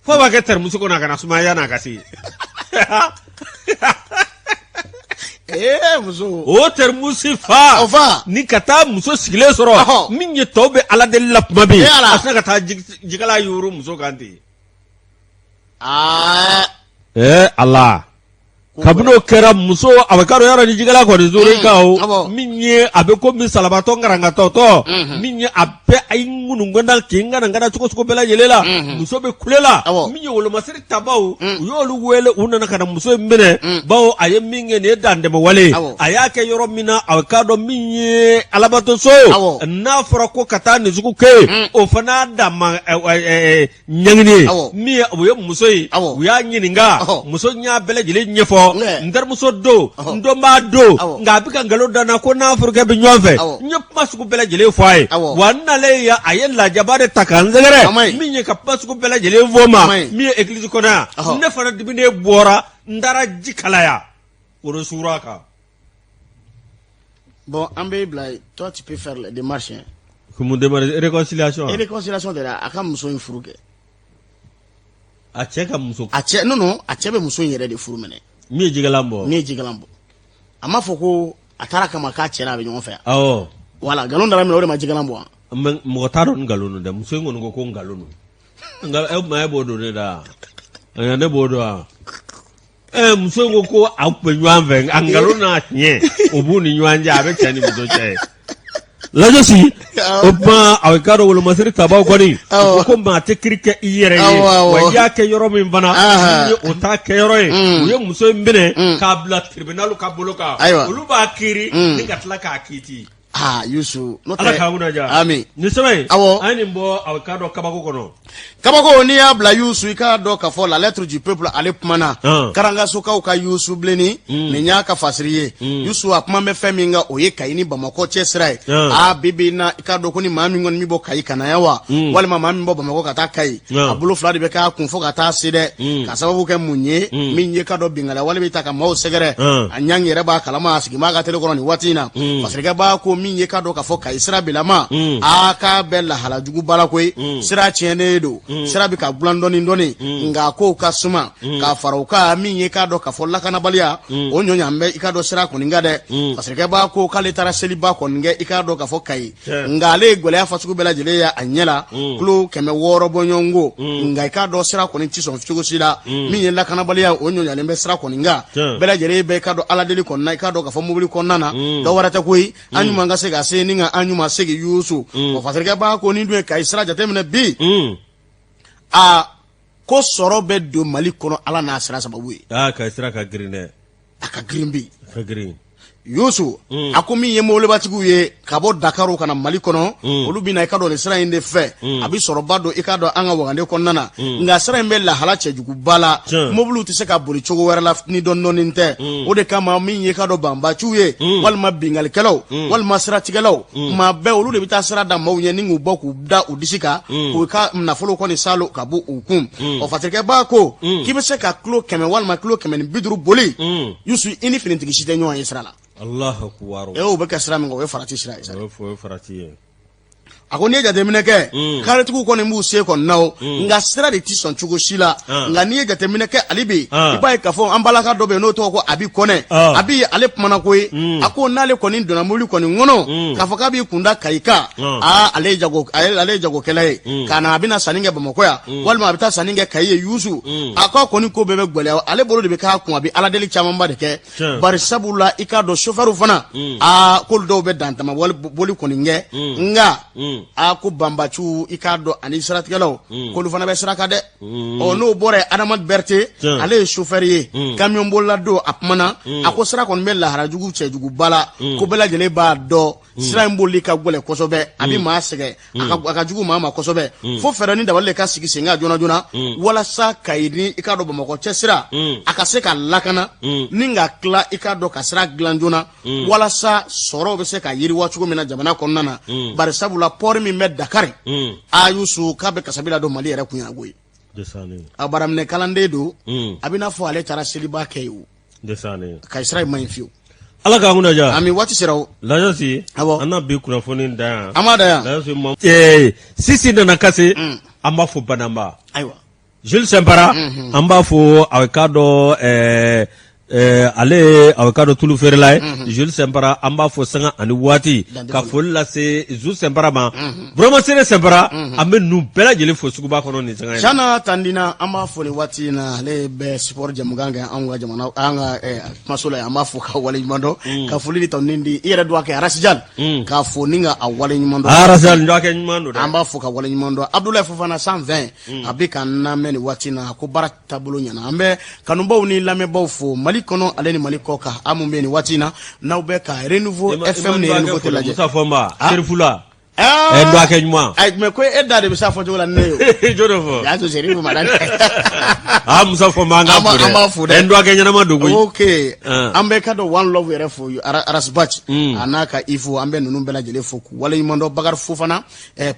fo b'a kɛ thermos kɔnɔ a ka na sumaya yan'a ka se ee muso o thermos fa o fa ni ka taa muso sigilen sɔrɔ min ye tɔw bɛ ala deli la tuma min a sina ka taa jikala yuru muso kan ten aa ee ala kabini o kɛra muso a bɛ k'a dɔn yɔrɔ ni jikala kɔni suru i kan o min ye a bɛ komi salabatɔ nkarankatɔtɔ min ye a bɛ a y'i ŋunuŋuna k'i ŋanaŋana cogo sugu bɛɛ lajɛlen la muso bɛ kule la min ye wolomasiri tabaw u y'olu wele u nana ka na muso in minɛ bawo a ye min kɛ nin ye dantɛmɛwale ye a y'a kɛ yɔrɔ min na a k'a dɔn min ye alabatoso n'a fɔra ko ka taa nin sugu kɛ o fana dama ɲangini ye min ye o ye muso ye u y'a ɲininka muso y'a bɛɛ lajɛlen ɲɛfɔ n terimuso don n dɔnbaa don nka a bɛ ka nkalon da n na ko n'a furukɛ bɛ ɲɔgɔn fɛ n ye kuma sugu bɛɛ lajɛlen fɔ a ye wa n nalen yan a ye lajaba de ta ka n sɛgɛrɛ min ye ka kuma sugu bɛɛ lajɛlen fɔ n ma min ye egilizi kɔnɔ yan ne fana diminen bɔra N taara ji kalaya o de sura kan. Bon, an bɛ bila, toi tu peux faire les démarches, hein. Mun démarche? Réconciliation? Réconciliation de la, a ka muso in furu kɛ. A cɛ ka muso? A cɛ, non non, a cɛ bɛ muso in yɛrɛ de furu minɛ. Min ye jikalan bɔ? Min ye jikalan bɔ. A m'a fɔ ko a taara kama k'a cɛ n'a bɛ ɲɔgɔn fɛ yan. Awɔ. Voilà, nkalon dara min na, o de ma jikalan bɔ wa? Mais mɔgɔ t'a dɔn ni nkalon don dɛ. Muso in kɔni ko ko nkalon don. Nka e ma, e b'o don ne da, ne b'o dɔn wa? Muso in ko ko a tun bɛ ɲɔgɔn fɛ, a nkalon n'a tiɲɛ o b'u ni ɲɔgɔn cɛ, a bɛ cɛ ni muso cɛ ye. Lajɔsi, o tuma a k'a dɔn wolomasiri tabaw kɔni, u ko ko maa tɛ kiri kɛ i yɛrɛ ye, wa i y'a kɛ yɔrɔ min fana ni o t'a kɛyɔrɔ ye. U ye muso in minɛ k'a bila tribunal ka bolo kan, olu b'a kiri ni ka tila k'a kiiti. Aa Yusu, n'o tɛ Ala k'an kunna diya. Ami. Nin sɛbɛn in, Awɔ. An ye nin bɔ a k'a dɔn kabako kɔnɔ. Kabako, n'i y'a bila Yusu, i k'a dɔn k'a fɔ La Lettre du Peuple, ale kumana Karangasokaw ka Yusu Bilenni. Nin y'a ka fasiri ye. Yusu, a kuma bɛ fɛn min kan, o ye Kayi ni Bamakɔ cɛ sira ye. Aa, bi bi in na, i k'a dɔn ko ni maa min kɔni bɛ bɔ Kayi ka na yan wa, walima maa min bɔ Bamakɔ ka taa Kayi, a bolo fila de bɛ k'a kun fo ka taa se dɛ. Ka sababu kɛ mun ye? Min ye k'a dɔn binkanni wale bɛ ta ka maaw sɛgɛrɛ. A ɲangi yɛrɛ b'a kalama, a sigi b'a ka tele kɔrɔ nin waati in na. Fasirikɛba ko min ye k'a dɔn k'a fɔ Kayi sira bilama, a k'a bɛ lahala juguba la koyi. Sira tiɲɛnen don, sira bɛ ka dilan dɔɔni dɔɔni, nka kow ka suma. K'a fara o kan, min ye k'a dɔn k'a fɔ lakanabaliya, o ɲɔɲan bɛ i k'a dɔn sira kɔni kan dɛ. Fasirikɛba ko k'ale taara seliba kɔni kɛ i k'a dɔn k'a fɔ Kayi, nka ale ye gɛlɛya fasugu bɛɛ lajɛlen ye a ɲɛ la, kilo 600 bɔɲɔgɔnko, nka i k'a dɔn sira kɔni tɛ sɔn cogo si la. Min ye lakanabaliya, o ɲɔɲalen bɛ sira kɔni kan. Bɛɛ lajɛlen bɛ i k'a dɔn Ala deli kɔni na, i k'a dɔn k'a fɔ mobili kɔnɔna na, dɔ wɛrɛ tɛ koyi, an ɲuman ka se ka se ni ka an ɲuman segin. Yusu, o fasirikɛba ko ni dun ye Kayi sira jateminɛ bi, a ko sɔrɔ bɛ don Mali kɔnɔ Ala n'a sira sababu ye. Aa, Kayi sira ka girin dɛ. A ka girin bi. A ka girin. Yusu, a ko min ye mobilibatigiw ye ka bɔ Dakar ka na Mali kɔnɔ, olu bɛ na i ka dɔn nin sira in de fɛ. A bɛ sɔrɔba don i ka dɔn an ka wagande kɔnɔna na, nka sira in bɛ lahala cɛjuguba la. Mobiliw tɛ se ka boli cogo wɛrɛ la ni dɔɔni dɔɔni tɛ. O de kama, min ye ka dɔn banbaciw ye, walima binkannikɛlaw, walima siratigɛlaw, tuma bɛɛ olu de bɛ taa sira da maaw ɲɛ ni k'u bɔ k'u da u disi kan, k'u ka nafolo kɔni salo ka bɔ u kun. Ɔ, fasirikɛba ko k'i bɛ se ka kilo 100 walima kilo 150 boli, Yusu, i ni finitigi si tɛ ɲɔgɔn ye sira la. Allahu akbar. E, o bɛ kɛ sira min kan, o ye farati sira ye sa. O ye farati ye. A ko n'i ye jateminɛ kɛ, karitigiw kɔni b'u se kɔni na o, nka sira de tɛ sɔn cogo si la. Nka n'i ye jateminɛ kɛ hali bi, i b'a ye k'a fɔ an balaka dɔ bɛ yen n'o tɔgɔ ko Abi Kɔnɛ. Abi, ale kumana koyi. A ko n'ale kɔni donna mobili kɔni kɔnɔ k'a fɔ k'a b'i kunda Kayi kan, aa, ale ye jagokɛla ye ka na, a bɛna sanni kɛ Bamakɔ yan, walima a bɛ taa sanni kɛ Kayi ye. Yusu, a ko a kɔni ko bɛɛ bɛ gɛlɛya ale bolo de bɛ k'a kun, a bɛ Ala deli camanba de kɛ. Bari sabu la, i k'a dɔn sofɛriw fana, aa, k'olu dɔw bɛ dantama wali boli kɔni kɛ, nka aa, ko banbaciw, i k'a dɔn, ani siratigɛlaw, k'olu fana bɛ sira kan dɛ. Ɔ, n'o bɔra yen, Adama Berete, ale ye sofɛri ye, kamiyɔn bolila don, a kumana, a ko sira kɔni bɛ lahara jugu cɛjuguba la, ko bɛɛ lajɛlen b'a dɔn sira in boli ka gɛlɛn kosɛbɛ, a bɛ maa sɛgɛn, a ka jugu maa ma kosɛbɛ, fo fɛɛrɛ ni dabali de ka sigi sen kan joona joona walasa Kayi ni i k'a dɔn Bamakɔ cɛ sira, a ka se ka lakana ni ka tila i k'a dɔn ka sira dilan joona, walasa sɔrɔ bɛ se ka yiriwa cogo min na jamana kɔnɔna na. Bari sabula pɔri min bɛ Dakari, a Yusu, k'a bɛ kasabi ladon Mali yɛrɛ kun yan koyi. A baraminɛ kalanden don, a bɛ n'a fɔ ale taara seliba kɛ yen o. Kayi sira in man ɲi fiyewu. Ala k'an kunna diya. Ami, waati sera o. Lajɔsi. Awɔ. An na bi kunnafoni dan yan. An b'a dan yan. Lajɔsi ma. Ee, Sisi nana kase. An b'a fo Bananba. Ayiwa. Jules Sɛnpara. An b'a fo, a k'a dɔn ɛɛ ɛɛ ale ye a k'a dɔn tulu feerela ye. Jules Sɛnpara, an b'a fo sanga ani waati. Ka foli lase Zu Sɛnpara ma. Burama Sere Sɛnpara, an bɛ ninnu bɛɛ lajɛlen fo suguba kɔnɔ nin sanga in na. Sana Tandina, an b'a fo nin waati in na, ale bɛ sport jɛmukan kɛ anw ka jamana, an ka kumaso la yan. An b'a fo ka waleɲuman dɔn, ka foli ni tanuni di i yɛrɛ dɔgɔkɛ Arasijal, k'a fo ni ka a waleɲuman dɔn. Arasijal, n dɔgɔkɛ ɲuman don dɛ. An b'a fo ka waleɲuman dɔn. Abudulayi Fofana 120, a bɛ k'an lamɛn nin waati in na, ko baara taabolo ɲɛna. An bɛ kanubaw ni lamɛnbaw fo Mali kɔnɔ ale ni Mali kɔ kan. An mun bɛ nin waati in na, n'aw bɛ ka Renouveau FM ni Renouveau télé lajɛ. Musa Fɔnba, Serifula. Ɛ dɔgɔkɛ ɲuman. Ayi, mais ko e da de bɛ s'a fɔcogo la ni ne ye o. Jɔn de fɔ? Y'a to Serifu ma dɛ. Aa, Musa Fɔnba, an k'a fo dɛ. An b'a fo dɛ. Ɛ, n dɔgɔkɛ ɲɛnama don koyi. Ok. An bɛ ka dɔn One Love yɛrɛ fo, Arasbac a n'a ka Ifu, an bɛ ninnu bɛɛ lajɛlen fo k'u waleɲuman dɔn. Bakari Fofana,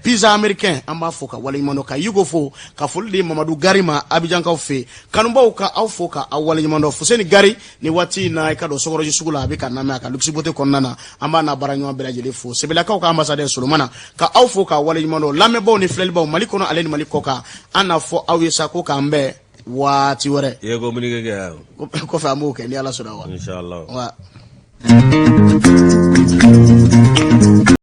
pizza américain, an b'a fo ka waleɲuman dɔn, ka Yigo fo, ka foli di Mamadu Gari ma Abijankaw fɛ yen. Kanubaw, ka aw fo ka aw waleɲuman dɔn. Fuseni Gari, ni waati in na, i ka dɔn Sokɔrɔji sugu la, a bɛ ka lamɛn a ka luxe beauté kɔnɔna na. An b'a n'a baara ɲɔgɔn bɛɛ lajɛlen fo. Sebelakaw ka ambassadeur Solomana, ka aw fo ka waleɲuman dɔn. Lamɛnbaaw ni filɛlibaw, Mali kɔnɔ ale ni Mali kɔ kan, an n'a fɔ aw ye sa ko k'an bɛn waati wɛrɛ. I ye communiqué kɛ yan? Kɔfɛ an b'o kɛ ni Ala sɔnna wa. Inshallah. Wa.